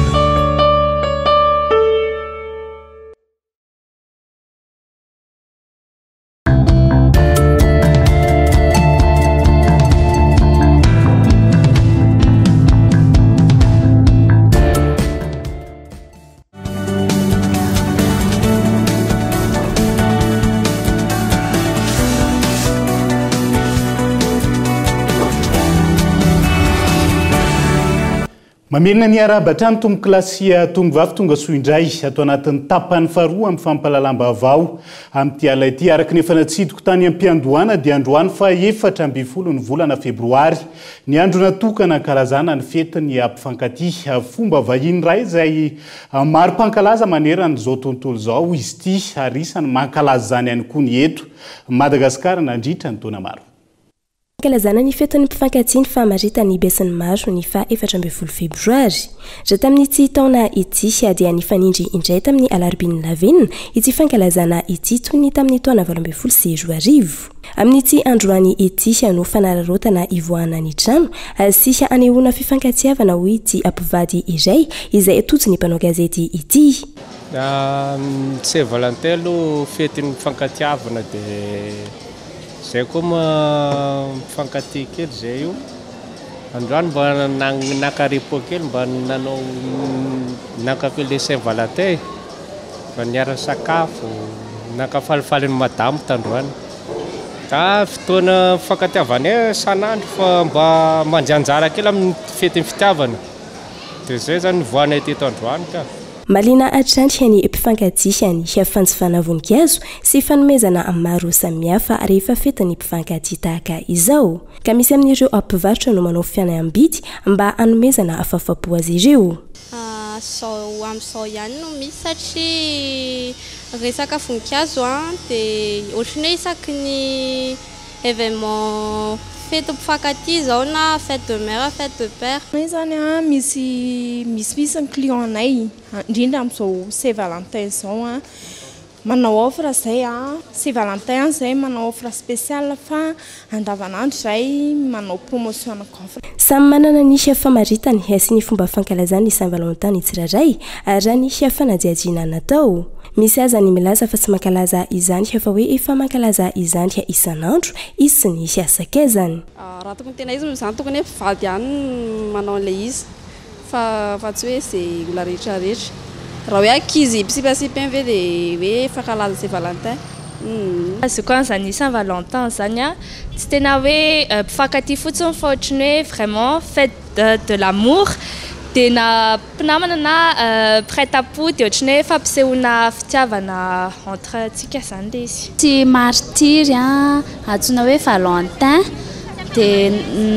Mamerina ny arahaba hatrany tompokolahy sy tompovavy tonga soa indray ato anatin'ny tapany faharoa amin'ny fampahalalam-baovao amin'ity alina ity. Araka ny efa natsidiko tany am-piandohana dia androany faha 14 ny volana febroary ny andro natokana hankalazana ny fetin'ny mpifankatia. Fomba vahiny iray izay Maro mpankalaza manerana izao tontolo izao izy ity ary isany mankalaza izany ihany koa ny eto Madagasikara nandritra ny taona maro. Fankalazana ny fetin'ny mpifankatia ny famaritan'ny besinimaro ny faha 14 febroary. Raha tamin'ity taona ity dia nifanindry indray tamin'ny alarobian'ny lavenona ity fankalazana ity toy ny tamin'ny taona 2018. Amin'ity androany ity no fanararaotana hivoahana ny trano sy hanehoana fifankatiavana hoy ity mpivady iray izay tojo ny mpanao gazety ity. Ny Saint Valentin aloha fetin'ny fifankatiavana dia zay koa mifankatia kely zay io. Androany mba naka repos kely mba nanao nankafy le Saint Valentin e. Mba niara-nisakafo, naka falifaly an'i madamo tandroany. Ah, fotoana fifankatiavanay isan'andro fa mba mandray anjara kely amin'ny fetin'ny fitiavana. Dia izay izany nivoahanay teto androany ka. Mahaliana hatrany ny mpifankatia ny fanjifana voninkazo sy fanomezana maro samihafa rehefa fetin'ny mpifankatia tahaka izao. Ka misy amin'ireo mpivarotra no manao fianaham-bidy mba hanomezana fahafapo azy ireo. Zao amin'izao ihany no misy satria resaka voninkazo an, dia ohatran'ny hoe isaky ny événement fety mpifankatia izao na fête de mère, fête de père. Aminay izany an, misy misimisy ny client anay, indrindra amin'izao Saint Valentin izao an, Manao offre zay a, Saint Valentin zay manao offre spécial fa andavanandro zay manao promotion na gaufre. Samy manana ny famaritany sy ny fomba fankalazany ny Saint Valentin ny tsirairay, raha ny fanadihadiana natao. Misy aza ny milaza fa tsy mankalaza izany fa hoe efa mankalaza izany isan'andro izy sy ny sakaizany. Raha tokony tena izy moa izany tokony hoe mpivady ihany no manao an'ilay izy. Fa fa tsy hoe ze olona rehetra rehetra. Raha hoe ankizy mpisipasipa eny ve de hoe fankalaza saint valentin? Humm. Fahazoako an'izany saint valentin zany an, tsy tena hoe mpifankatia fotsiny fa ohatran'ny hoe vraiment fête de l'amour dia na mpinamana na mpiray tampo dia ohatran'ny hoe fampisehoana fitiavana entre antsika zany ilay izy. Tsy martiry an, antsoina hoe Valentin dia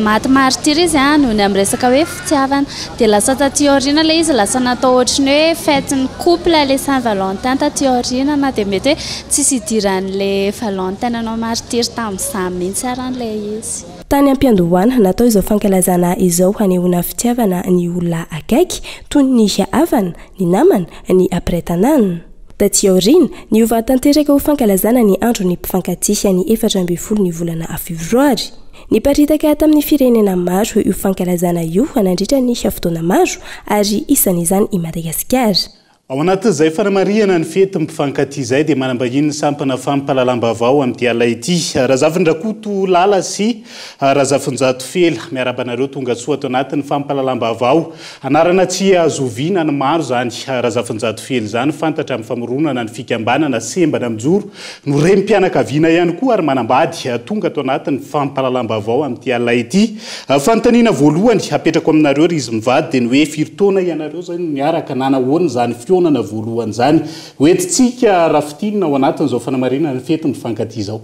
maty martiry izy an noho ny amin'ny resaka hoe fitiavana dia lasa taty aoriana ilay izy lasa natao ohatry ny hoe fête ny couple ilay Saint Valentin taty aoriana na dia mety hoe tsisy idiran'ilay Valentin nanao martiry tamin'izany mihitsy ara ilay izy. Tany am-piandohana, natao izao fankalazana izao hanehoana fitiavana ny olona akaiky, toy ny havana, ny namana, ny mpiray tanàna. Taty aoriana, niova tanteraka ho fankalazana ny Andron'ny mpifankatia ny 14 ny volana febroary. Niparitaka tamin'ny firenena maro io fankalazana io nandritra ny fotoana maro ary isan'izany i Madagasikara. Ao anatin'izay fanamarihana ny fetin'ny mpifankatia izay dia manam-bahiny ny sampana fampahalalam-baovao amin'ity alina ity. Razafindrakoto Lala sy Razafinjato Fela. Miarahaba anareo tongasoa ato anatin'ny fampahalalam-baovao. Anarana tsy azo oviana ny maro izany Razafinjato Fely izany, fantatra amin'ny famoronana ny fikambanana Sembana Mijoro, no renim-pianakaviana ihany koa ary manambady, tonga ato anatin'ny fampahalalam-baovao amin'ity alina ity. Fanontaniana voalohany apetrako aminareo ry izy mivady dia ny hoe firy taona ianareo izay no niaraka, nanahoana izany fihaonana voalohany izany? Hoentintsika raha fintinina ao anatin'izao fanamarinana ny fetin'ny mpifankatia izao.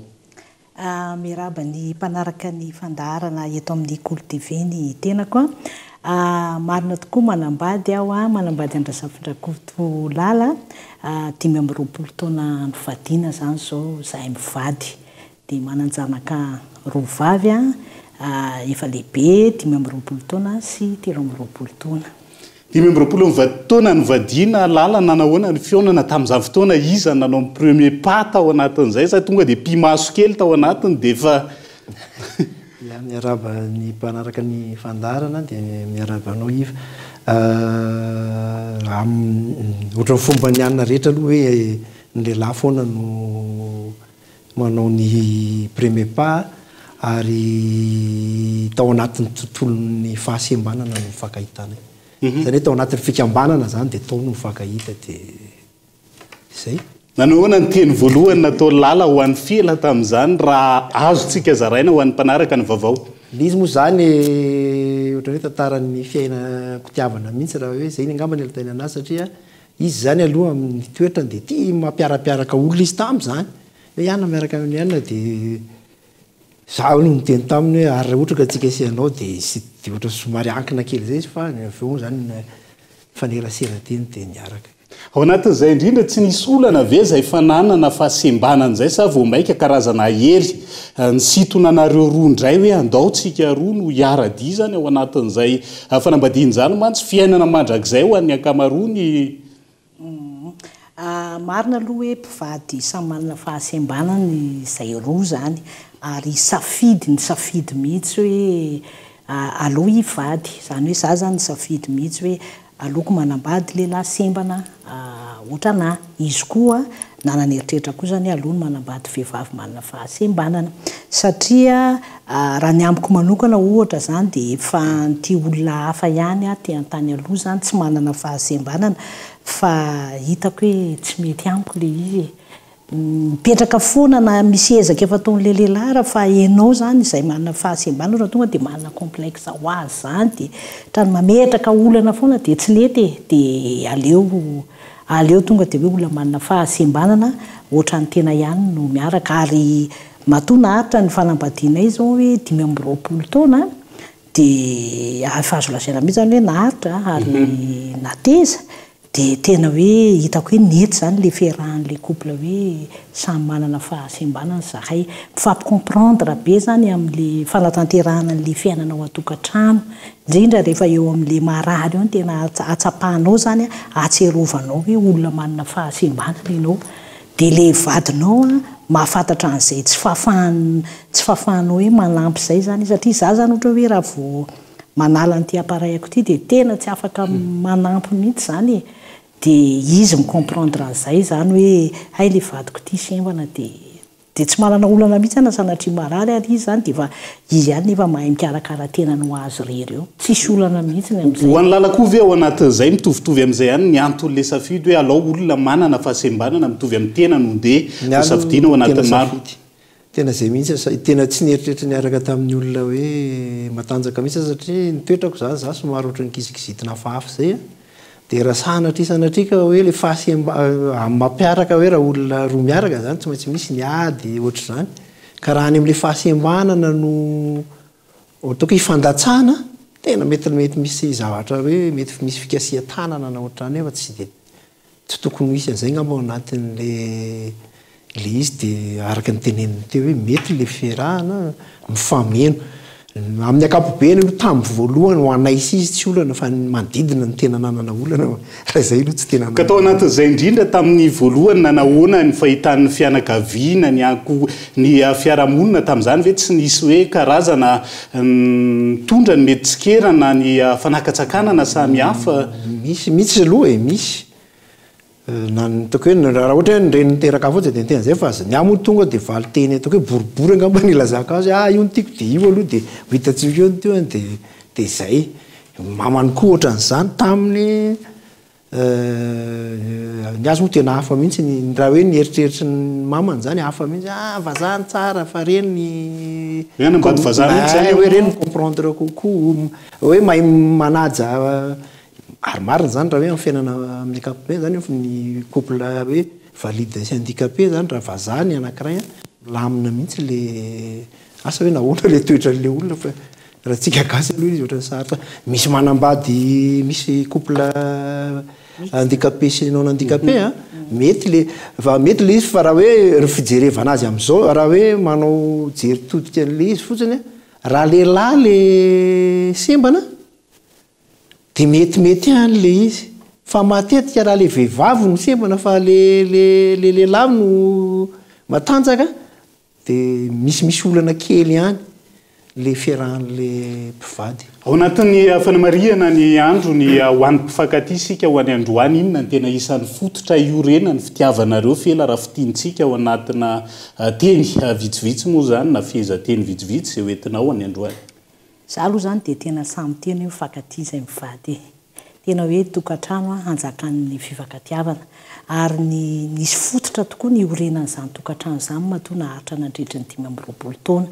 Miarahaba ny mpanaraka ny fandaharana eto amin'ny Kolo TV ny tenako. Marina tokoa manambady aho, manambady an-dRazafindrakoto Lala, 25 taona nivadiana izany izao izahay mivady. Dia manan-janaka roa vavy efa lehibe, 25 taona sy 23 taona. 25 taona nivadiana Lala, nanahoana ny fihaonana tamin'izany fotoana, iza no nanao ny premier pas tao anatin'izay sa tonga dia pi-maso kely tao anatiny dia efa. Ya, miarahaba ny mpanaraka ny fandaharana dia miarahaba anao Yves. Ohatran'ny fomban'ny anona rehetra aloha hoe ny lehilahy foana no manao ny premier pas ary tao anatin'ny tontolon'ny fahasembanana no nifankahitanay. Izany hoe tao anatin'ny fikambanana izany dia tao no nifankahita dia Izay. Nanao ahoana ny teny voalohany nataon'i Lala ho an'i Fela tamin'izany raha azontsika zaraina ho an'ny mpanaraka ny vaovao? Ilay izy moa izany ohatran'ny hoe tantaran'ny fiainam-pitiavana mihitsy raha hoe izay angamba ny anontaniana anazy satria izy izany aloha amin'ny toetrany dia tia mampiarapiaraka olona izy tamin'izany. Hoe ianona miaraka amin'i anona dia izaho no niteny taminy hoe ary raha ohatra ka tsika sy ianao dia sy dia ohatran'ny somary ankina kely izay izy fa avy eo moa izany nifanerasera teny dia niaraka. Ao anatin'izay indrindra, tsy nisy olana ve izay fananana fahasembanana izay sa vao mainka karazana hery nisintona anareo roa indray hoe andao tsika roa no hiara-dia izany ao anatin'izay fanambadiana izany mantsy fiainana mandrakizay ho an'ny ankamaroany. Marina aloha hoe mpivady samy manana fahasembanana izay roa izany ary safidy nisafidy mihitsy hoe aleo hivady, izany hoe za izany nisafidy mihitsy hoe Aleoko manambady lehilahy sembana ohatranà. Izy koa nanana eritreritra koa zany hoe aleony manambady vehivavy manana fahasembanana. Satria raha ny amiko manokana ohatra zany dia efa nitia olona hafa ihany aho teny tany aloha zany tsy manana fahasembanana fa hitako hoe tsy mety amiko le izy e. Mipetraka foana na misy ezaka efa ataon'ilay lehilahy ara fa enao zany izay manana fahasembanana raha tonga dia manana complexe ho azy zany dia otrany mametraka olana foana dia tsy nety e, dia aleo aleo tonga dia hoe olona manana fahasembanana ohatran'ny tena ihany no miaraka ary matoa naharitra ny fanambadianay izao hoe 25 taona dia efa azo lazaina mihitsy zany hoe naharitra ary nateza Dia tena hoe hitako hoe nety izany ilay fiarahan'ilay couple hoe samy manana fahasembanana izahay. Mifampi-comprendre be izany amin'ilay fanatanterahana an'ilay fiainana ao an-tokantrano. Indrindra rehefa eo amin'ilay marary eo no tena ahatsapanao izany, ahatsiarovanao hoe olona manana fahasembanana ianao. Dia ilay vadinao an, mahafantatra an'izay tsy fahafahan- tsy fahafahanao hoe manampy izay izany izy. Satria izaho izany ohatra hoe raha vao manala an'ity appareil-ko ity dia tena tsy afaka manampy mihitsy izany e! dia izy mi-comprendre an'izay izany hoe hay ilay vadiko ity sembana dia dia tsy manana olana mihitsy aho na sanatria marary ary izy izany dia efa izy ihany nefa mahay mikarakara tenany ho azy irery eo, tsisy olana mihitsy ny amin'izay. Ho an'i Lala koa ve ao anatin'izay mitovitovy amin'izay ihany ny anton'ilay safidy hoe alao olona manana fahasembanana mitovy amin'ny tena no ndeha ho safidiana ao anatin'ny maro? Tena izay mihitsy aho, tena tsy nieritreritra niaraka tamin'ny olona hoe matanjaka mihitsy aho satria ny toetrako izany izaho somary ohatran'ny kizikizitina hafahafa izay an, dia raha sanatria sanatria ka hoe ilay fahasemba amin'ny mampiaraka hoe raha olona roa miaraka izany tsy maintsy misy ny ady ohatr'izany, ka raha any amin'ilay fahasembanana no ataoko hoe ifandatsahana, tena mety mety misy zavatra hoe mety misy fikasihan-tanana na ohatr'izany nefa tsy dia Tsy tokony ho hisy an'izay angamba ao anatin'le le izy dia araka ny teneniny teo hoe mety le fiarahana mifameno. Amin'ny ankapobeny aloha tamin'ny voalohany ho anay sy izy tsy olana fa ny manodidina no tena nanana olana raha izay aloha tsy tena Ka tao nanana. anatin'izay indrindra tamin'ny voalohany nanahoana ny fahitan'ny fianakaviana ny anko ny fiarahamonina tamin'izany ve tsy nisy hoe karazana nitondra ny mety tsikera na ny fanakatsakanana samy hafa? Misy mihitsy aloha e, misy. Na ny ataoko hoe raha ohatra hoe ny reny niteraka ahy fotsiny dia niteny an'izay fa ny ahy moa tonga dia valin-teny ataoko hoe boribory angamba no ilazako azy hoe ah io no tiako dia io aloha dia ho hitantsika eo ny tohiny dia dia izay. Ny mamany koa ohatran'izany taminy. Ny azy moa tena hafa mihitsy, ny raha hoe ny eritreritry ny mamany zany hafa mihitsy, ah vazaha ny tsara fa reny Hoe hanambady vazaha mihitsy zany hoe reny mi-comprendre kokoa, hoe mahay manaja, ary marina zany raha hoe amin'ny fiainana amin'ny ankapobeny zany ny couple hoe valide sy handicapé zany raha vazaha ny anakiray an, milamina mihitsy le, asa hoe nahoana le toetran'le olona fa. Raha tsika gasy aloha izy ohatran'ny sarotra. Misy manambady misy couple handicapé sy non handicapé a, mety le fa mety le izy fa raha hoe ny fijerevana azy amin'izao raha hoe manao jery todika an'le izy fotsiny a, raha lehilahy le sembana de metimety ihany le izy fa matetika raha le vehivavy no sembana fa le le le lehilahy no matanjaka Dia misimisy olana kely ihany le fiarahan'le mpivady. Ao anatin'ny fanamarihana ny andro ny ho an'ny mpifankatia isika ho an'ny androany, inona no tena isan'ny fototra iorenan'ny fitiavanareo Fela raha fintinintsika ao anatina teny vitsivitsy moa izany na fehezanteny vitsivitsy izay ho entinao any androany? Za aloha izany dia tena samy tena hoe mifankatia izay mivady e. Tena hoe tokantrano hanjakan'ny fifankatiavana. Ary ny nisy fototra tokoa niorenan'izany tokantrano izany matoa naharitra nandritry ny 25 taona.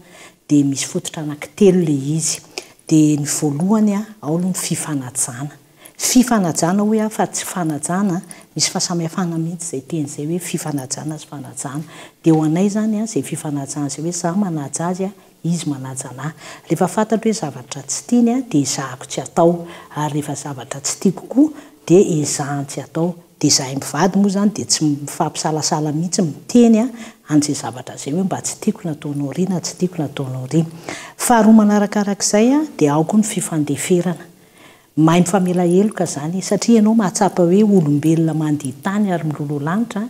Dia misy fototra anankitelo ilay izy. Dia ny voalohany ao aloha ny fifanajana. Fifanajana hoy aho fa tsy fanajana, misy fahasamihafana mihitsy izay teny izay hoe fifanajana sy fanajana. Dia ho anay izany izay fifanajana izay hoe izaho manaja azy, Izy manaja anah. Rehefa fantatro hoe zavatra tsy tiany dia ezahako tsy atao. Ary rehefa zavatra tsy tiako koa dia ezahany tsy atao. Dia izahay mivady moa izany dia tsy mifampisalasala mihitsy miteny an'izay zavatra izay hoe mba tsy tiako nataonao ry na tsy tiako nataonao ry. Faharoa manarakarak'izay dia ao koa ny fifandeferana. Mahay mifamela heloka zany satria ianao mahatsapa hoe olombelona mandia tany ary miloloha lanitra,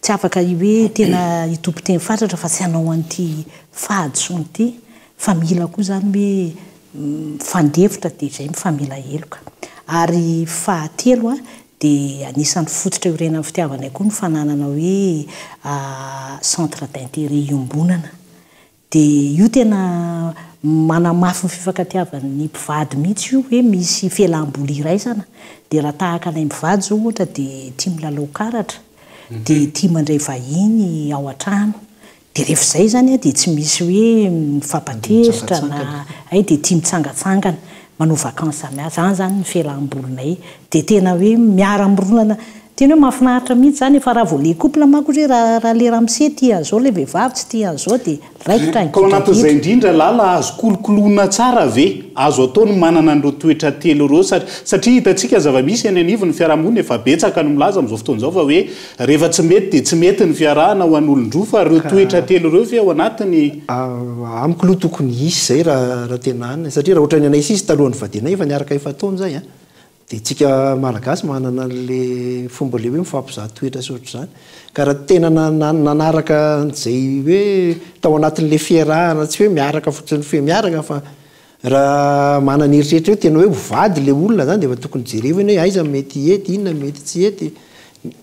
tsy afaka hoe tena hitompo teny fatratra fa tsy hanao an'ity fahadisoana ity fa mila koa zany hoe mifandefitra dia izay mifamela heloka. Ary fahatelo dia anisan'ny fototra iorenan'ny fitiavanay koa ny fananana hoe centre d'intérêt iombonana. Dia io tena manamafy ny fifankatiavan'ny mpivady mihitsy io hoe misy fialam-boly iraisana. Dia raha tahaka anay mivady izao ohatra dia tia milalao karatra, dia tia mandray vahiny ao an-trano. Dia rehefa izay izany dia tsy misy hoe mifampatezitra na hay dia tia mitsangantsangana, manao vacances samihafa. Izany izany ny fialam-bolinay. Dia tena hoe miara-mironana Tena hoe mahafinaritra mihitsy zany e, fa raha vao le couple manko ohatry hoe raha raha le ramose tia an'izao le vehivavy tsy tia an'izao dia raikitra ny Ka ao anatin'izay gidragidra. indrindra Lala, azo kolokoloina tsara ve? Azo atao ny manana an'ireo toetra telo ireo satria satria hitantsika ny zava-misy eny anivon'ny fiarahamonina efa betsaka no milaza amin'izao fotoana izao fa hoe rehefa tsy mety dia tsy mety ny fiarahana ho an'olon-droa fa ireo Ka toetra telo ireo ve ao anatin'ny Amiko aloha tokony hisy izay raha raha tena any satria raha ohatran'ny anay sisa talohan'ny vadianay efa niaraka efa-taona izay an! Dia tsika Malagasy manana an'le fomba le hoe mifampizaha toetra sy ohatr'izany. Ka raha tena nanaraka an'izay hoe tao anatin'le fiarahana, tsy hoe miaraka fotsiny fe miaraka fa raha manana eritreritra hoe tena hoe ho vady le olona zany dia efa tokony jerevana hoe aiza no mety hety, inona no mety tsy hety.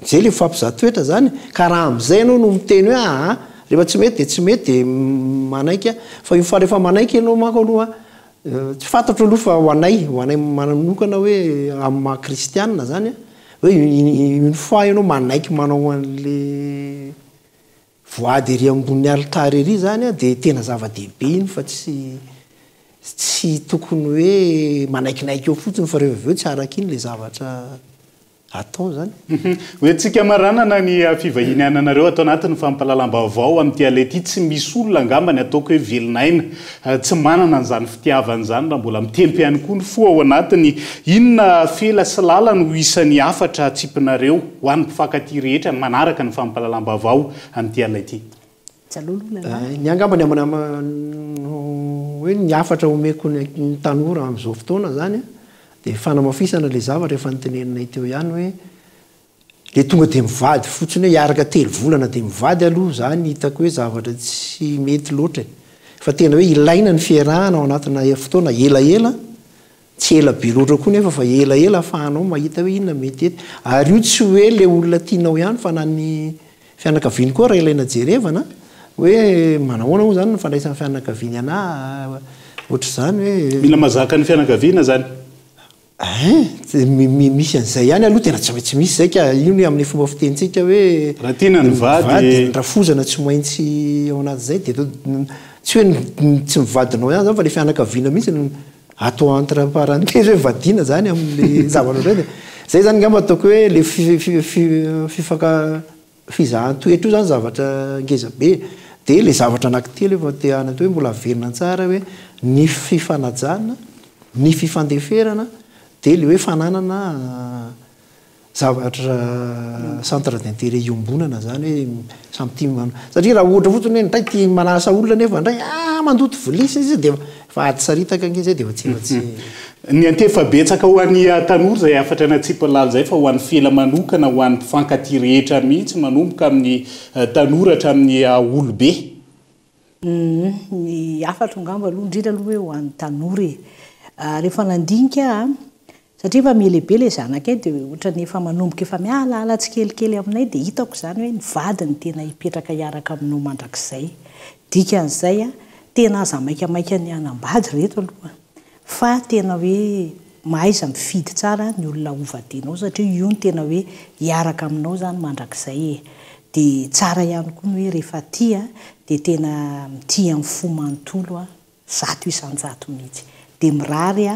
Zay le mifampizaha toetra zany. Ka raha amin'izay ianao no miteny hoe aa rehefa tsy mety dia tsy mety dia manaiky aho. Fa io fa rehefa manaiky ianao manko aloha Tsy fantatro aloha fa ho anay, ho anay manokana hoe amin'ny maha kristianina zany an, hoe une fois ianao manaiky manao an'le voady ery ambony alitara ery zany an, dia tena zava-dehibe iny fa tsy tsy tokony hoe manaikinaiky eo fotsiny fa rehefa avy eo tsy araka iny le zavatra atao zany. Hoentintsika maranana ny fivahiniananareo ato anatin'ny fampahalalam-baovao amin'ity alina ity. Tsy misy olona angamba ny ataoko hoe velon'aina tsy manana an'izany fitiavana izany raha mbola mitempo ihany koa ny fo ao anatiny. Inona Fela sy Lala no isan'ny hafatra atsipinareo ho an'ny mpifankatia rehetra manaraka ny fampahalalam-baovao amin'ity alina ity? Ny angamba ny hoe ny hafatra omeko ny tanora amin'izao fotoana izany dia fanamafisana ilay zavatra efa noteneninay teo ihany hoe ilay tonga dia mivady fotsiny hoe hiaraka telo volana dia mivady aloha izany hitako hoe zavatra tsy mety loatra e! Fa tena hoe ilaina ny fiarahana ao anatina fotoana elaela Tsy ela be loatra koa nefa fa elaela ahafahanao mahita hoe inona mety hety. Ary io tsy hoe le olona tianao ihany fa na ny fianakaviany koa raha ilaina jerevana hoe manahoana moa zany ny fandraisan'ny fianakaviany anah ohatr'izany hoe. Mila mahazaka ny fianakaviana zany. Ein, misy an'izay ihany aloha, tena tsy maintsy misy izay ka, io ny amin'ny fomba fitenintsika hoe Raha tiana ny vady dia ny rafozana tsy maintsy ao anatin'izay dia tsy hoe ny tsy ny vadinao ihany zany fa le fianakaviana mihitsy no Atao entre parenthèse hoe vadiana zany amin'le zavatra ohatran'izay dia zay zany angamba ataoko hoe le fifaka fizahan-toetra io zany zavatra ngeza be. Dia le zavatra anankitelo efa te hanana hoe mbola averina tsara hoe ny fifanajana, ny fifandeferana dia ilay hoe fananana zavatra centre d'intérêt iombonana zany hoe samy tia manao satria raha ohatra fotsiny hoe ndray tia manasa olona nefa ndray ah mandoto vilia sy ny sisa dia efa ady saritaka ange zay dia efa tsy efa tsy Niantefa betsaka ho an'ny tanora izay hafatra natsipy lala izay fa ho an'ny Fela manokana ho an'ny mpifankatia rehetra mihitsy manomboka amin'ny tanora hatramin'ny olobe. Ny hafatro angamba aloha indrindra aloha hoe ho an'ny tanora e. Rehefa nandinika aho Satria efa miha-lehibe ilay zanakay dia ohatran'ny efa manomboka efa mialaala tsikelikely aminay dia hitako izany hoe ny vady no tena hipetraka hiaraka aminao mandrakizay. Dikan'izay tena aza maikamaika ny hanambady ireto aloha fa tena hoe mahaiza mifidy tsara ny olona hovadianao satria io no tena hoe hiaraka aminao izany mandrakizay e. Dia tsara ihany koa ny hoe rehefa tia dia tena mitia amin'ny fo manontolo 100% mihitsy. Dia mirary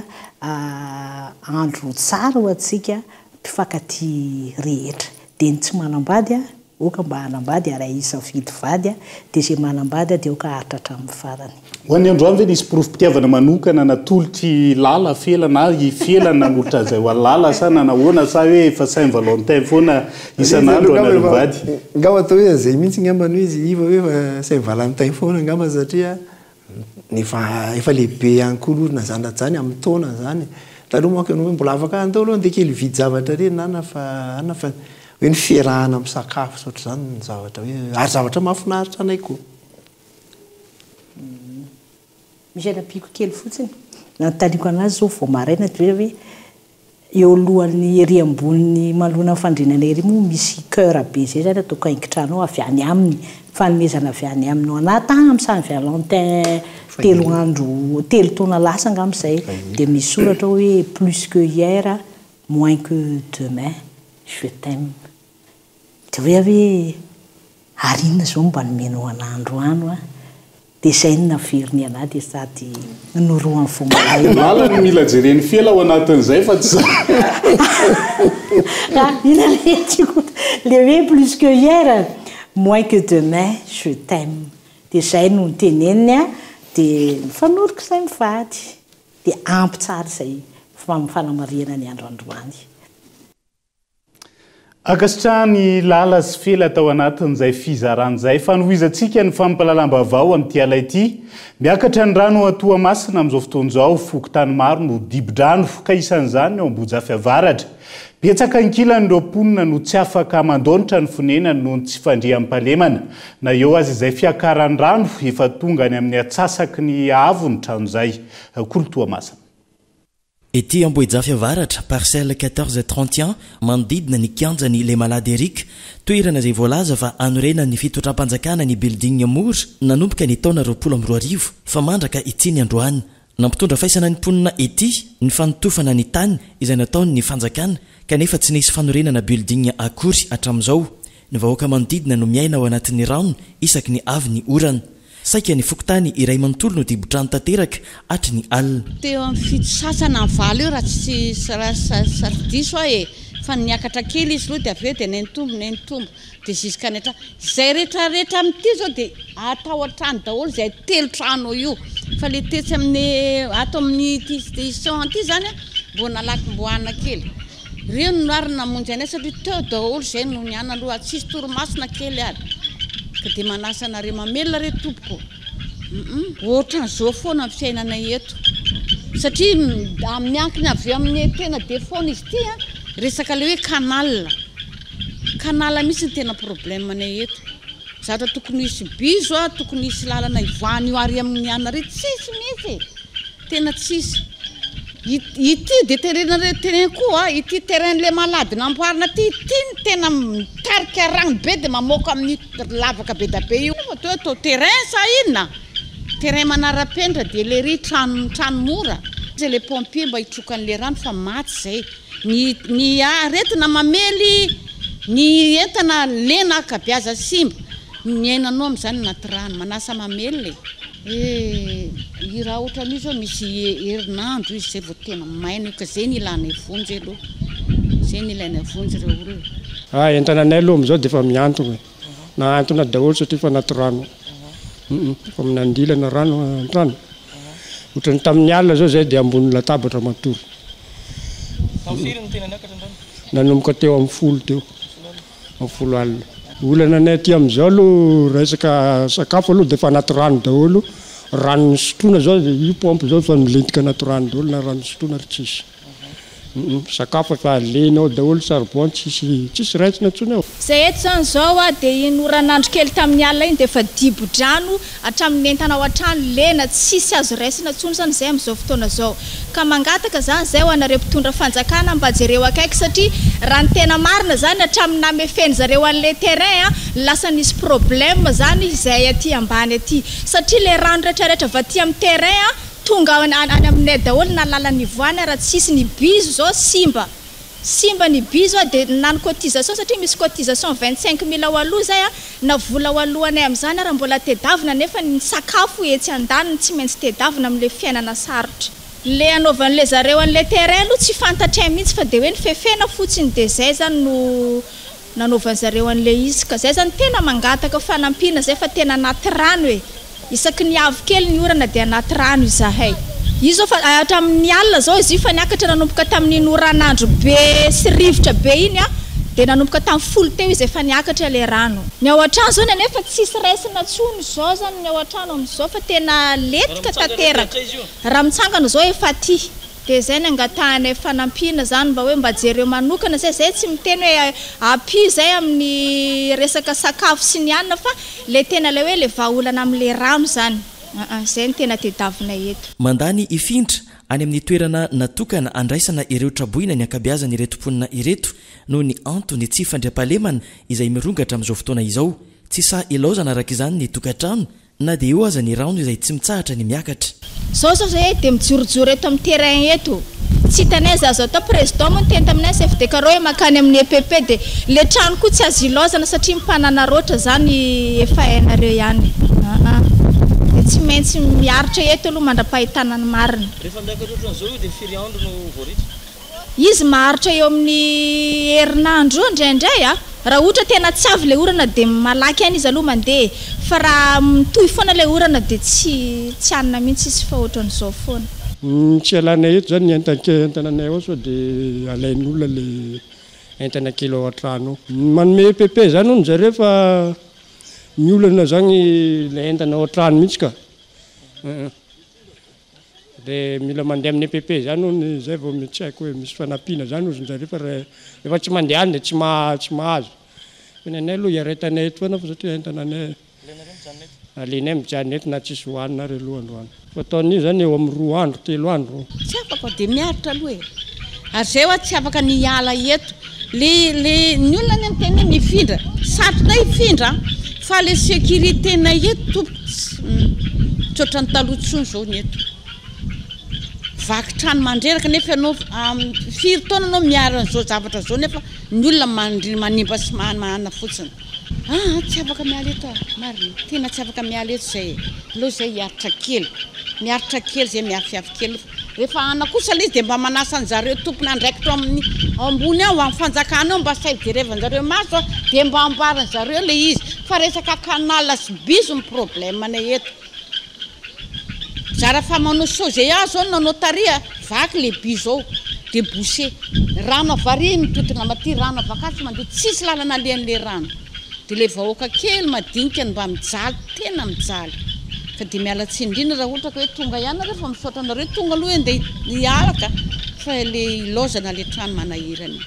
andro tsara ho antsika mpifankatia rehetra. Dia ny tsy manambady aoka mba hanambady ary hisafidy vady, dia izay manambady dia aoka haharitra hatramin'ny farany. Ho an'ny androany ve nisy porofom-pitiavana manokana natolotr'i Lala Fela na i Fela nanolotra an'izay ho an'i Lala sa nanahoana sa hoe efa Saint Valentin foana isan'andro anareo mivady? Angamba atao hoe izay mihitsy angamba no izy, Iva hoe efa Saint Valentin foana angamba satria Efa efa lehibe ihany koa aloha na zany na zany amin'ny taona zany. Taloha manko ianao hoe mbola afaka andao aloha andeha kely hividy zavatra ireny nana fa ana fa hoe ny fiarahana misakafo sy ohatr'izany ny zavatra hoe ary zavatra mahafinaritra anay koa. Misy anampiako kely fotsiny. Nanontaniako anazy zao vao maraina dia hoe Eo alohan'ny ery ambony manoloana ny fandrinana ery moa misy coeur be zay zany ataoko haingon-trano ao avy any aminy, fanomezana avy any aminy ho anah tany amin'ny Saint Valentin telo andro telo taona lasa angamba izay dia misy soratra ao hoe plus que hier moins que demain je t'aime dia hoy aho hoe ary inona izao no mba nomenao anah androany hoa Dia izay no naveriny anah dia sady norohany vao maraina. Lala no mila jeren'i Fela ao anatin'izay fa tsy za. Ah, inona le tiako, le hoe plus que hier, moins que demain, je t'aime. Dia izay no noteneniny an, dia nifanoroka izahay mivady. Dia ampy tsara izay fanamarihana ny andro androany. Ankasitrahan'i Lala sy Fela tao anatin'izay fizarana izay. Fanohizantsika ny fampahalalam-baovao amin'ity ala ity. Miakatra ny rano ao Toamasina amin'izao fotoana izao. Fokontany maro no dibo-drano, ka isan'izany ny ao Ambohijafy Avaratra. Betsaka ankilany ireo mponina no tsy afaka mandaonitra ny fonenany noho ny tsy fandriampahalemana. Na eo aza izay fiakaran'ny rano, efa tonga any amin'ny atsasaky ny haavo ny trano izay. Kolo Toamasina. Ety Ambohijafy Avaratra, parcelle 14 31, manodidina ny kianjan'i Lemalady Eric, toerana izay voalaza fa hanorenan'ny fitondram-panjakana ny building mora nanomboka ny taona 2020 fa mandraka ity ny androany. Nampitondra faisana ny mponina ety ny fanotofana ny tany izay nataon'ny fanjakana kanefa tsy nisy fanorenana building akory hatramin'izao. Ny vahoaka manodidina no miaina ao anatin'ny rano isaky ny avy ny orana. Saika ny fokontany iray manontolo no dibo-drano tanteraka hatry ny alina. Teo amin'ny fito sasany na valo eo raha tsy raha tsy diso aho e! Fa niakatra kely izy aloha dia avy eo dia nenitombo nenitombo dia jusqu'à ny hatrany. Izay rehetra rehetra amin'ity izao dia atao hatrany daholo izay telo trano io. Fa ilay tetsy amin'ny ato amin'ity station ity izany an, mbo nalaky mboana kely. Reo no ary namonjy anay satria teo daholo izay no niana aloha tsisy torimaso na kely ary ka dia manasa anareo mamelona re tompoko humm ohatran'izao foana ny fiainanay eto satria miankina avy amin'ny tena be foana izy ity an resaka le hoe canal canal mihitsy ny tena problème anay eto zavatra tokony hisy bizo a tokony hisy lalana hivoahan'io ary amin'ny anareo tsisy mihitsy e Tena tsisy. Ity dia terenareo teneno koa a, ity terrain le malady namboarina ity, ity no tena mitarika rano be dia mamoaka amin'io lavaka be da be io. Fa toa atao terrain sa inona? Terrain manara-penitra dia le ry trano trano mora. Aiza le pompier mba hitroka an'le rano fa maty zay. Ny ny aretina mamely ny entana lena ankabeaza simba. Ny ainanao amin'izany anaty rano. Manasa mamelona e. Eh, i raha ohatran'io zao misy herinandro izy zay vao tena maina io ka zay no ilanay vonjy aloha, zay no ilainay vonjy ireo olona. Ah, entana anay aloha amin'izao dia efa mihantona e, nahantona daholo satria efa anaty rano, hum, efa minandilana rano an-trano, Ohatran'ny tamin'ny alina izao izay dia ambony latabatra matory. Tamin'ny firy no tena niakatra androany? Nanomboka teo amin'ny folo teo, amin'ny folo alina. Olana anay aty amin'izao aloha resaka sakafo aloha dia efa anaty rano daholo, rano nisotroana izao dia io pompe izao efa milentika anaty rano daholo na rano nisotroana ary tsisy. Sakafo efa lena ao daholo, charbon tsisy tsisy raisina intsony ao. Zay eto zany zao a dia iny oran'andro kely tamin'ny alina iny dia efa dibo-drano hatramin'ny entana ao an-trano lena tsisy azo raisina intsony zany zay amin'izao fotoana zao ka mangataka zany zay ho anareo mpitondra fanjakana mba jereo akaiky satria raha ny tena marina zany hatramin'ny namefen'ny zareo an'le terrain a lasa nisy problème zany izay aty ambany aty satria le rano retraretra avy aty amin'ny terrain a Tonga any aminay daholo na lalana ivoahana raha tsisy ny bizo zao simba simba ny bizo a de na ny cotisation satria misy cotisation 25 mille ho aloha zay a na vola ho alohanay amizany ara mbola tedavina nefa ny sakafo etsy andaniny tsy maintsy tedavina amle fiainana sarotra. Le anaovanle zareo anle terrain aloha tsy fantatray mihitsy fa de hoe ny fefena fotsiny de zay zany no nanaovanzareo anle izy ka zay zany tena mangataka fanampiana zay fa tena anaty rano e. Isaky ny avy kely ny orana dia anaty rano izahay. Io izao fa hatramin'ny alina izao izy io fa niakatra nanomboka tamin'iny oran'andro be sy rivotra be iny dia nanomboka tamin'ny folo teo izy efa niakatra ilay rano. Ny ao an-trano izao anefa tsisy raisina intsony izao izany ny ao an-trano amin'izao fa tena lentika tanteraka. Raha mitsangana izao efa aty. Dia izay ny angatahanay fanampiana izany mba hoe mba jereo manokana izay, izay tsy miteny hoe ampio izay amin'ny resaka sakafo sy ny hanina fa ilay tena ilay hoe ilay vahaolana amin'ilay rano izany aa izay no tena tediavinay eto. Mandà ny hifindra any amin'ny toerana natokana handraisana ireo traboina ny ankabeazan'ireto mponina ireto noho ny antony tsy fandriampahalemana izay mirongatra amin'izao fotoana izao. Tsy sahy ilaozana araka izany ny tokantrano Na dia eo aza ny rano izay tsy mitsahatra ny miakatra. Zao zao zay dia mijorojoro eto amin'ny terrain eto. Tsy hitanay izay azo atao. Président moa niteny taminay chef de carreau hoe mankany amin'ny EPP dia le trano koa tsy azo ilaozana satria mpananaraotra zany efa hainareo ihany. Aa dia tsy maintsy miaritra eto aloha mandra-pahitana ny marina. Rehefa miakatra ohatran'izao io dia firy andro no voaritra? Izy maharitra eo amin'ny herinandro eo indraindray a! Raha ohatra tena tsy avy ilay orana dia malaky ihany izy aloha mandeha e! Fa raha mitohy foana ilay orana dia tsy tsy hanina mihitsy izy fa ohatran'izao foana. Ny tsy ialana eto zany ny entan-ke entana anay ao sao dia alain'olona le entana kely ao an-trano ao. Manome EPP zany hono zareo fa ny olana zany le entana ao an-trano mihitsy ka. De mila mandeha amin'ny EPP zany hono zay vao tsy haiko hoe misy fanampiana zany hozy zareo fa rehefa tsy mandeha any de tsy tsy mahazo. Fa ny anay aloha iaretanay eto foana fa satria entana anay alenay mijanona eto na tsisy hohanina ary aloha androany. Fa ataon'io zany eo amin'ny roa andro telo andro. Tsy afaka dia miaritra aloha e! Ary zay hoa tsy afaka ny hiala eto. Le le ny olona anie miteny hoe mifindra, sarotra hifindra an! Fa le sécurité nay eto tompoko tsy tsy ohatran'ny taloha intsony zao ny eto. Vaky trano mandreraka nefa ianao firy taona ianao miaro an'izao zavatra zao nefa ny olona mandri- manimba sy manana fotsiny. Aa tsy afaka miala eto aho, marina, tena tsy afaka miala eto zay e, aleo zay hiaritra kely, miaritra kely zay miafiafy kely, rehefa ana kosa le izy de mba manasa anjareo tompon'andraikitra ao amin'ny ao ambony ao, amin'ny fanjakana ao mba asaivo jerevanjareo maso a, de mba amboarin'zareo le izy, fa resaka canal sy bizo ny problème nay eto. Zara fa manao sozea zao no nanao tary a, vaky le bus ao de boucher, rano avy ary mitontona maty, rano avy akatso mandeha, tsisy lalana alehan'le rano, de le vahoaka kely madinika no mba mijaly, tena mijaly, ka de miala tsiny indrindra raha ohatra ka hoe tonga ihany nareo fa misaotra anareo tonga aloha hoe ndeha hiala ka, fa le ilaozana le trano manahirana.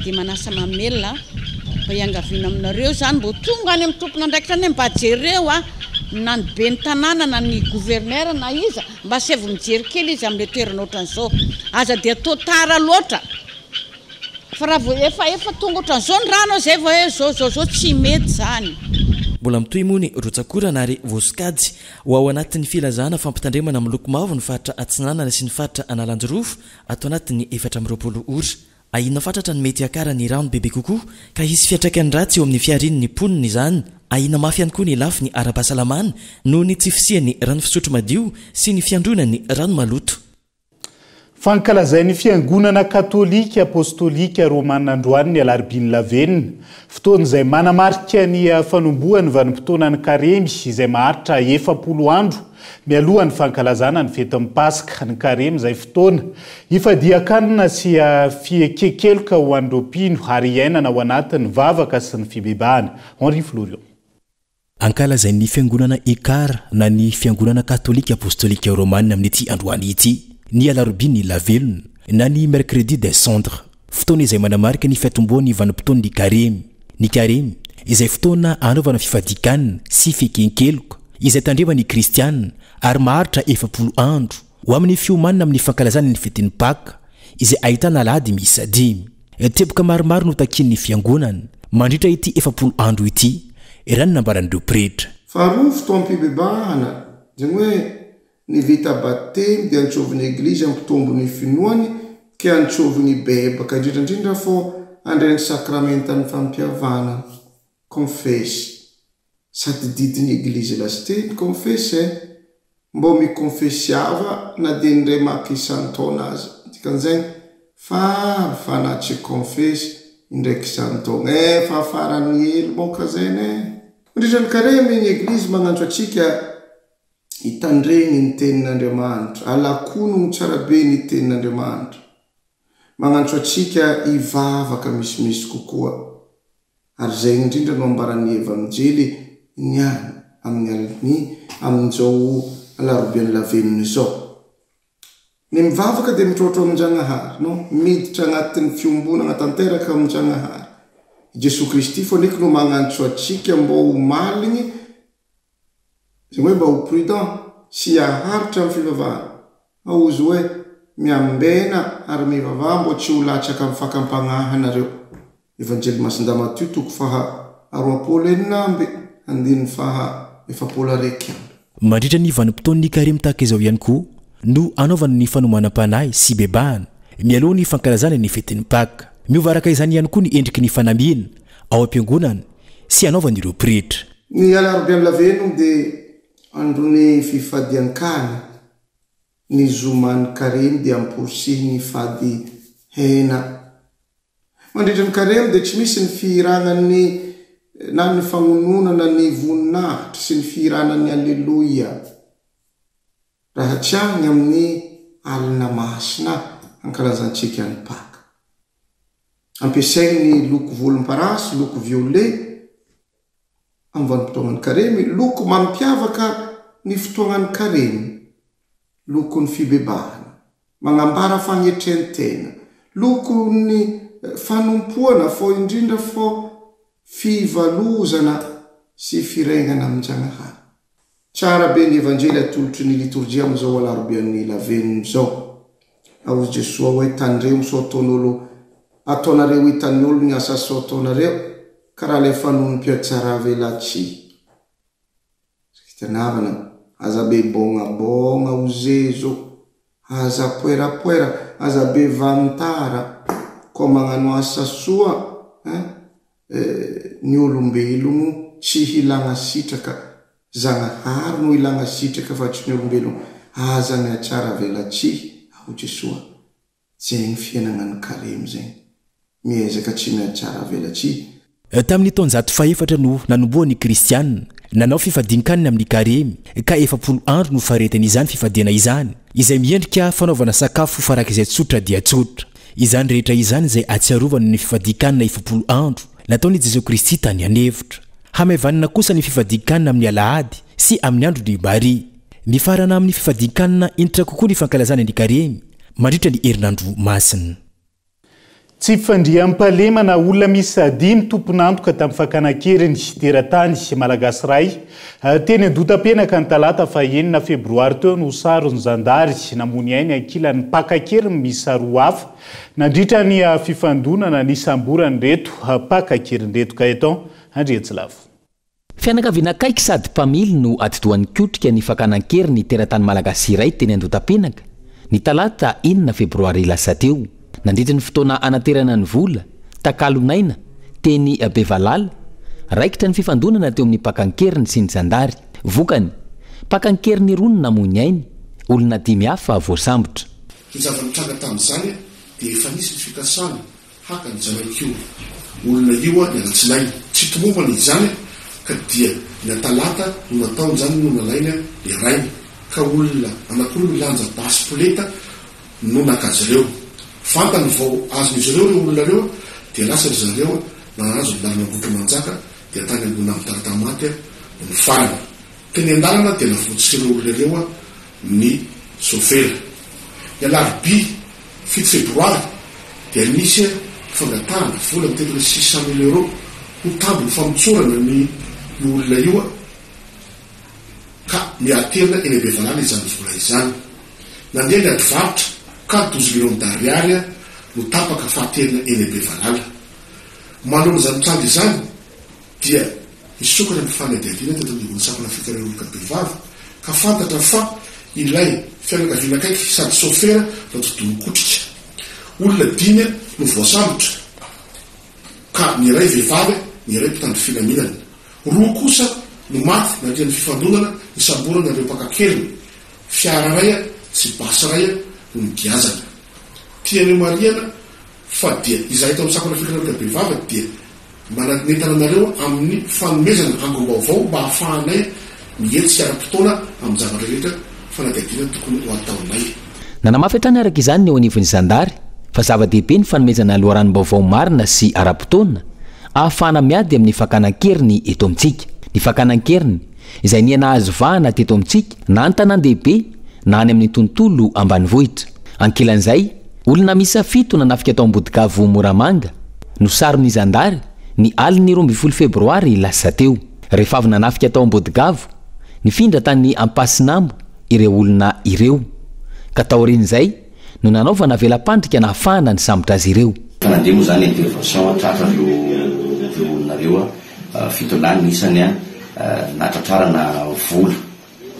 Dia manasa mamelona mba hiangaviana aminareo izany mba ho tonga any amin'ny tompon'andraikitra any mba jereo a na ny ben'ny tanàna na ny gouverneur na iza mba asaivo mijery kely izy amin'ilay toerana ohatran'izao aza dia atao tara loatra fa raha vao efa efa tonga ohatran'izao ny rano izay vao hoe zao zao zao tsy mety izany. Mbola mitohy moa ny rotsak'orana ary voasokajy ho ao anatin'ny filazana fampitandremana miloko mavo ny faritra Atsinanana sy ny faritra Analanjirofo ato anatin'ny 24 ora. Ahiana fatratra ny mety hiakaran'ny rano bebe kokoa ka hisy fiantraikany ratsy eo amin'ny fiharian'ny mponina izany. Ahiana mafy ihany koa ny lafiny ara-pahasalamana noho ny tsy fisian'ny rano fisotro madio sy ny fiandronan'ny rano maloto. Fankalazain'ny Fiangonana Katolika Apostolika Romana androany ny Alarobian'ny Lavenona, fotoana izay manamarika ny fanombohan'ny vanim-potoanan'ny Karemy izay maharitra 40 andro mialohan'ny fankalazana ny fetin'ny Paska. Ny Karemy izay fotoana ifadian-kanina sy fieken-keloka ho an'ireo mpino ary iainana ao anatin'ny vavaka sy ny fibebahana. Henri Florion. Ankalazain'ny Fiangonana Ekar na ny Fiangonana Katolika Apostolika Romana amin'ity androany ity ny Alarobian'ny Lavelona na ny Mercredi des Cendres, fotoana izay manamarika ny fiatombohan'ny vanim-potoan'ny Karemy. Ny Karemy, izay fotoana anaovana fifadian-kanina sy fieken-keloka, izay tandreman'ny Kristiana ary maharitra 40 andro, ho amin'ny fiomanana amin'ny fankalazana ny fetin'ny Paka, izay ahitana alahady miisa dimy. Teboka maromaro no takian'ny Fiangonana mandritra ity 40 andro ity, raha ny nambaran'ireo pretra. Faharoa, fotoam-pibebahana, izany hoe ny vita batemy dia antsovin'ny Eglizy hampitombo ny finoany ke antsoviny hibebaka, indrindra indrindra fô handray ny sakramentan'ny fampihavanana, konfesy. Sady didin'ny Eglizy lasiteny, konfesy eh! Mbô mikonfesiava na dia indray maka isan-taona aza. Dikan'izay, fary fa na tsy konfesy indraiky isan-taogna eh! Fa faran'ny helo moka zegny eh! Mandritra ny karemy, ny Eglizy magnantso antsika hitandregny ny Tenin'Andriamanitra, alakonogno tsara be ny Tenin'Andriamanitra. Magnantso antsika hivavaka misimisy kokoa. Ary izay indrindra no ambaran'ny Evanjely niany amin'ny alin'ny amin'izao Alarobian'ny Lavenona izao. Ny mivavaka dia mitraotrao amin-Jagnahary, no miditra agnatin'ny fiombonagna tanteraka amin-Jagnahary. I Jesoa Kristy fô neky no magnantso antsika mbô ho maligny, izany hoe mba ho prudent sy haharitra amin'ny fivavahana. Hozy hoe, Miambena ary mivavaha mbô tsy ho latsaka amin'ny fakam-pagnahy nareo. Evanjely Masindahy Matio toko faha 26 andininy faha 41. Mandritra ny vanim-potoan'ny karemy tahaka izao ihany koa no anaovana ny fanomanam-panahy sy bebahana mialoha ny fankalazana ny fetin'ny Paka. Miova araka izany ihany koa ny endriky ny fanamiana ao am-piangonana sy anaovan'ireo pretra. Ny Alarobian'ny Lavenona dia andron'ny fifadian-kanina. Ny zoman'ny karemy dia amporisihiny hifady hena. Mandritra ny karemy dia tsy misy ny fihiranan'ny na ny fagnononana ny voninahitra sy ny fihirana ny Aleloia raha tsy agny amin'ny alina masina ankalazantsika ny Paka. Ampiasainy ny loko volomparasy, loko violet, amin'ny vanim-potoagnan'ny karemy, loko mampiavaka ny fotoagnan'ny karemy, lokon'ny fibebahana, magnambara fagnetren-tena, lokon'ny fanompoana fô indrindra fô fivalozana sy firegnana amin-Jagnahary. Tsara be ny Evanjely atolotry ny litorjia amin'izao Alarobian'ny Lavenona izao. Hoy Jesoa hoe, Tandremo sao ataon'olo ataonareo hitan'ny olo ny asa soa ataonareo, karaha ilay fanoan'ny mpihatsaravelatsihy. Fitianavana, aza be bôgnabôgna ho zezo, aza poerapoera, aza be vantara, koa magnano asa soa hein, ny olombelogno tsy hilagna sitraka, Zagnahary no ilagna sitraka fa tsy ny olombelogno, aza mihatsara velatsihy aho Jesoa, zegny fiainagna ny karemy zegny, miezaka tsy mihatsara velatsihy. Tamin'ny taonjato fahefatra no nanombohan'ny Kristianina nanao fifadian-kanina amin'ny Karemy, ka 40 andro no faharetan'izany fifadiana izany, izay miendrika fanaovana sakafo farak'izay tsotra dia tsotra. Izany rehetra izany izay ahatsiarovana ny fifadian-kanina 40 andro nataon'i Jesoa Kristy tany an'efitra. Hamaivanina kosa ny fifadian-kanina amin'ny alahady sy amin'ny andron'i Maria. Mifarana amin'ny fifadian-kanina hentitra kokoa ny fankalazana ny Karemy mandritra ny herinandro masina. Tsy fandriampahalemana, olona miisa dimy tompon'antoka tamin'ny fakana an-keriny teratany Malagasy iray teny Andotapenaka ny talata faha enina febroary teo no saron'ny zandary namoy ny ainy ankilan'ny mpaka an-keriny miisa roa hafa nandritra ny fifandonana nisamboran'ireto mpaka an-keriny ireto. Gaëtan Andriantsilavo. Fianakaviana akaiky sady mpamily no atidoha nikotrika ny fakana an-keriny teratany malagasy iray teny Andotapenaka, ny talata enina febroary lasa teo. Nandritry ny fotoana hanaterana ny vola, takalon'aina, teny Bevalala, raikitra ny fifandonana teo amin'ny mpaka an-keriny sy ny zandary. Vokany, mpaka an-keriny roa no namoy ny ainy, olona dimy hafa voasambotra. Ny zava-nitranga tamin'izany dia efa nisy ny fikasana haka ny zanak'io olona io ny alatsinainy. Tsy tomombana izany ka dia ny atalata no nataony izany no nalainy ny rainy ka olona anakiroa milanja basy poleta no naka azy ireo. Vantany vao azon'izy ireo ireo olona ireo dia lasa ry zareo nahazo ny lalana Ambohitrimanjaka dia tany Ambohinambo Talatamaty no nifarana. Teny an-dalana dia navotsotr' ireo olona ireo ny sôfera. Ny alarobia fito febroary dia nisy fangatahana vola mitentina 600 mille euros ho tambin'ny famotsorana ny io olona io ka miaterina eny Bevalala izany vola izany. Nandeha ny ady varotra ka 12 millions d'ariary no tapaka fa aterina eny Bevalala. Manoloana izany tranga izany dia nisokatra ny fanadihadiana teto anivon'ny sampana fikarohana bevava ka fantatra fa ilay fianakaviana akaiky sady saofera no atidoha nikotrika. Olona dimy no voasambotra ka ny iray vehivavy, ny iray mpitandro filaminana. Roa kosa no maty nandritra ny fifandonana nisamborana ireo mpaka an-keriny. Fiara iray sy basy iray no nogiazana. Tian'i marihana fa dia izahay eto amin'ny sampana fikarohana bevava dia Manantena anareo amin'ny fanomezana angom-baovao mba hahafahanay mihetsika ara-potoana amin'ny zavatra rehetra fanadihadiana tokony ho ataonay. Nanamafy hatrany araka izany ny eo anivon'ny zandary fa zava-dehibe ny fanomezana loharanom-baovao marina sy ara-potoana ahafahana miady amin'ny fakana an-keriny eto amintsika. Ny fakana an-keriny, izay niha-nahazo vahana teto amintsika na an-tanàn-dehibe na any amin'ny tontolo ambanivohitra. Ankilan'izay, Olona miisa fito nanafika tao Ambodikavo Moramanga no saron'ny zandary ny alin'ny 12 febroary lasa teo. Rehefa avy nanafika tao Ambodigavo, nifindra tany Ampasinambo ireo olona ireo. Ka taorian'izay no nanaovana vela-pandrika nahafahana nisambotra azy ireo. Efa nandeha moa izany intervention tratra ireo ireo olona ireo, fitolahy ny isany, nahatratrarana vola.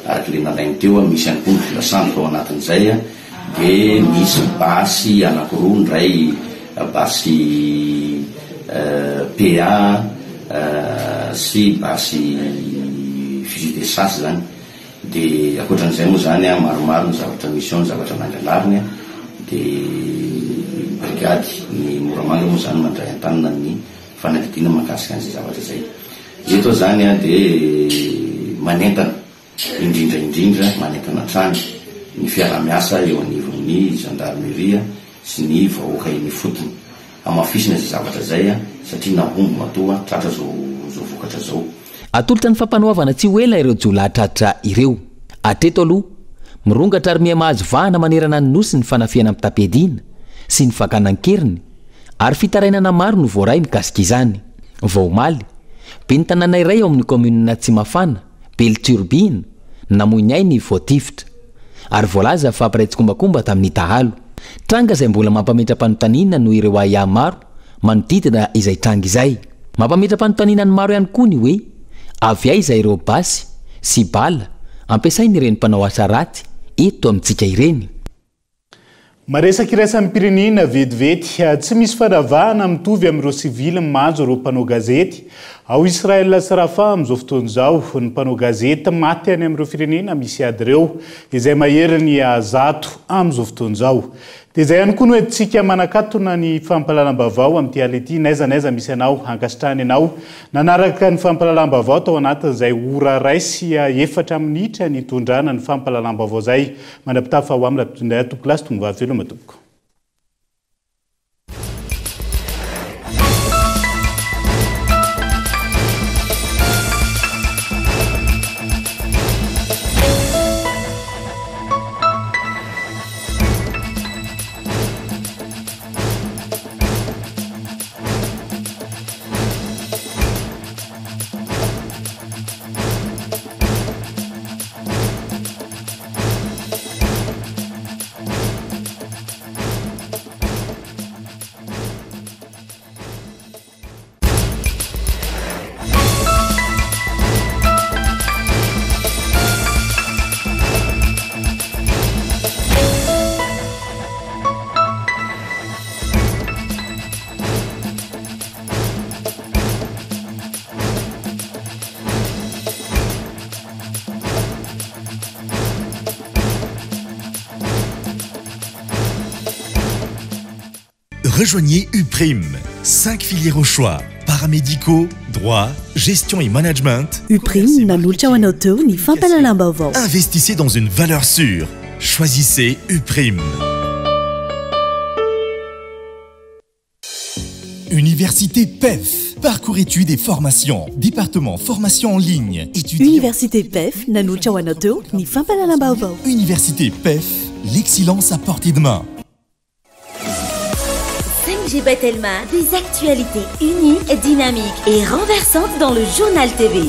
Araka ilay nalainy teo, misy ihany koa ny vola sandoka ao anatin'izay, dia misy basy anankiroa, ny iray basy PA sy basy fusil de chasse izany. Dia ankoatran'izay moa izany, maromaro ny zavatra misy ao, ny zavatra nangalariny, dia brigady ny Moramanga moa izany mandray an-tanana ny fanadihadiana mahakasika an'izay zavatra izay. Eto aho izany dia manentana, indrindra indrindra manentana hatrany ny fiaraha-miasa eo anivon'ny zandarmeria sy ny vahoaka eny ifotony. Hamafisina izay zavatra izay satria nahomby matoa tratra izao izao vokatra izao. Atolotra ny fampanoavana tsy ho ela ireo jiolahy tratra ireo. Hatreto aloha, mirongatra ary miha-mahazo vahana manerana ny Nosy ny fanafihana mitam-piadiana sy ny fakana an-keriny ary fitarainana maro no voaray mikasika izany. Vao omaly, ben'ny tanàna iray ao amin'ny kaominina Tsimafana, Belo Turbine, namoy ny ainy voatifitra. Ary voalaza fa mpiray tsikombakomba tamin'ny dahalo. Tranga izay mbola mampametra-panontaniana noho ireo ahiahy maro manodidina izay tranga izay. Mampametra-panontaniana ny maro ihany koa ny hoe avy aiza ireo basy sy bala ampiasain'ireny mpanao asa ratsy eto amintsika ireny. Maresaka iraisam-pirenena vetivety, tsy misy fanavahana mitovy amin'ireo sivily majo ireo mpanao gazety ao Israel sy Rafah amin'izao fotoana izao. Ny mpanao gazety maty any amin'ireo firenena misy ady ireo, izay maherin'ny 100 amin'izao fotoana izao. Dia izay ihany koa no entintsika manakatona ny fampahalalam-baovao amin'ity alina ity, n'aiza n'aiza misy anao, ankasitrahana ianao nanaraka ny fampahalalam-baovao tao anatin'izay ora iray sy efatra minitra nitondrana ny fampahalalam-baovao izay. Mandra-pitafa ho amin'ny raha tompokolahy sy tompovavy veloma tompoko. Rejoignez Uprime. 5 filières au choix. Paramédicaux, droit, gestion et management. Uprime nanolotra ho anao teo ny fampahalalam-baovao. Investissez dans une valeur sûre. Choisissez Uprime. Université PEF, parcours études et formation, département formation en ligne, étudiants. Université PEF nanolotra ho anao teo ny fampahalalam-baovao. Université PEF, l'excellence à portée de main. 5G by Telma, des actualités uniques, dynamiques et renversantes dans le journal TV.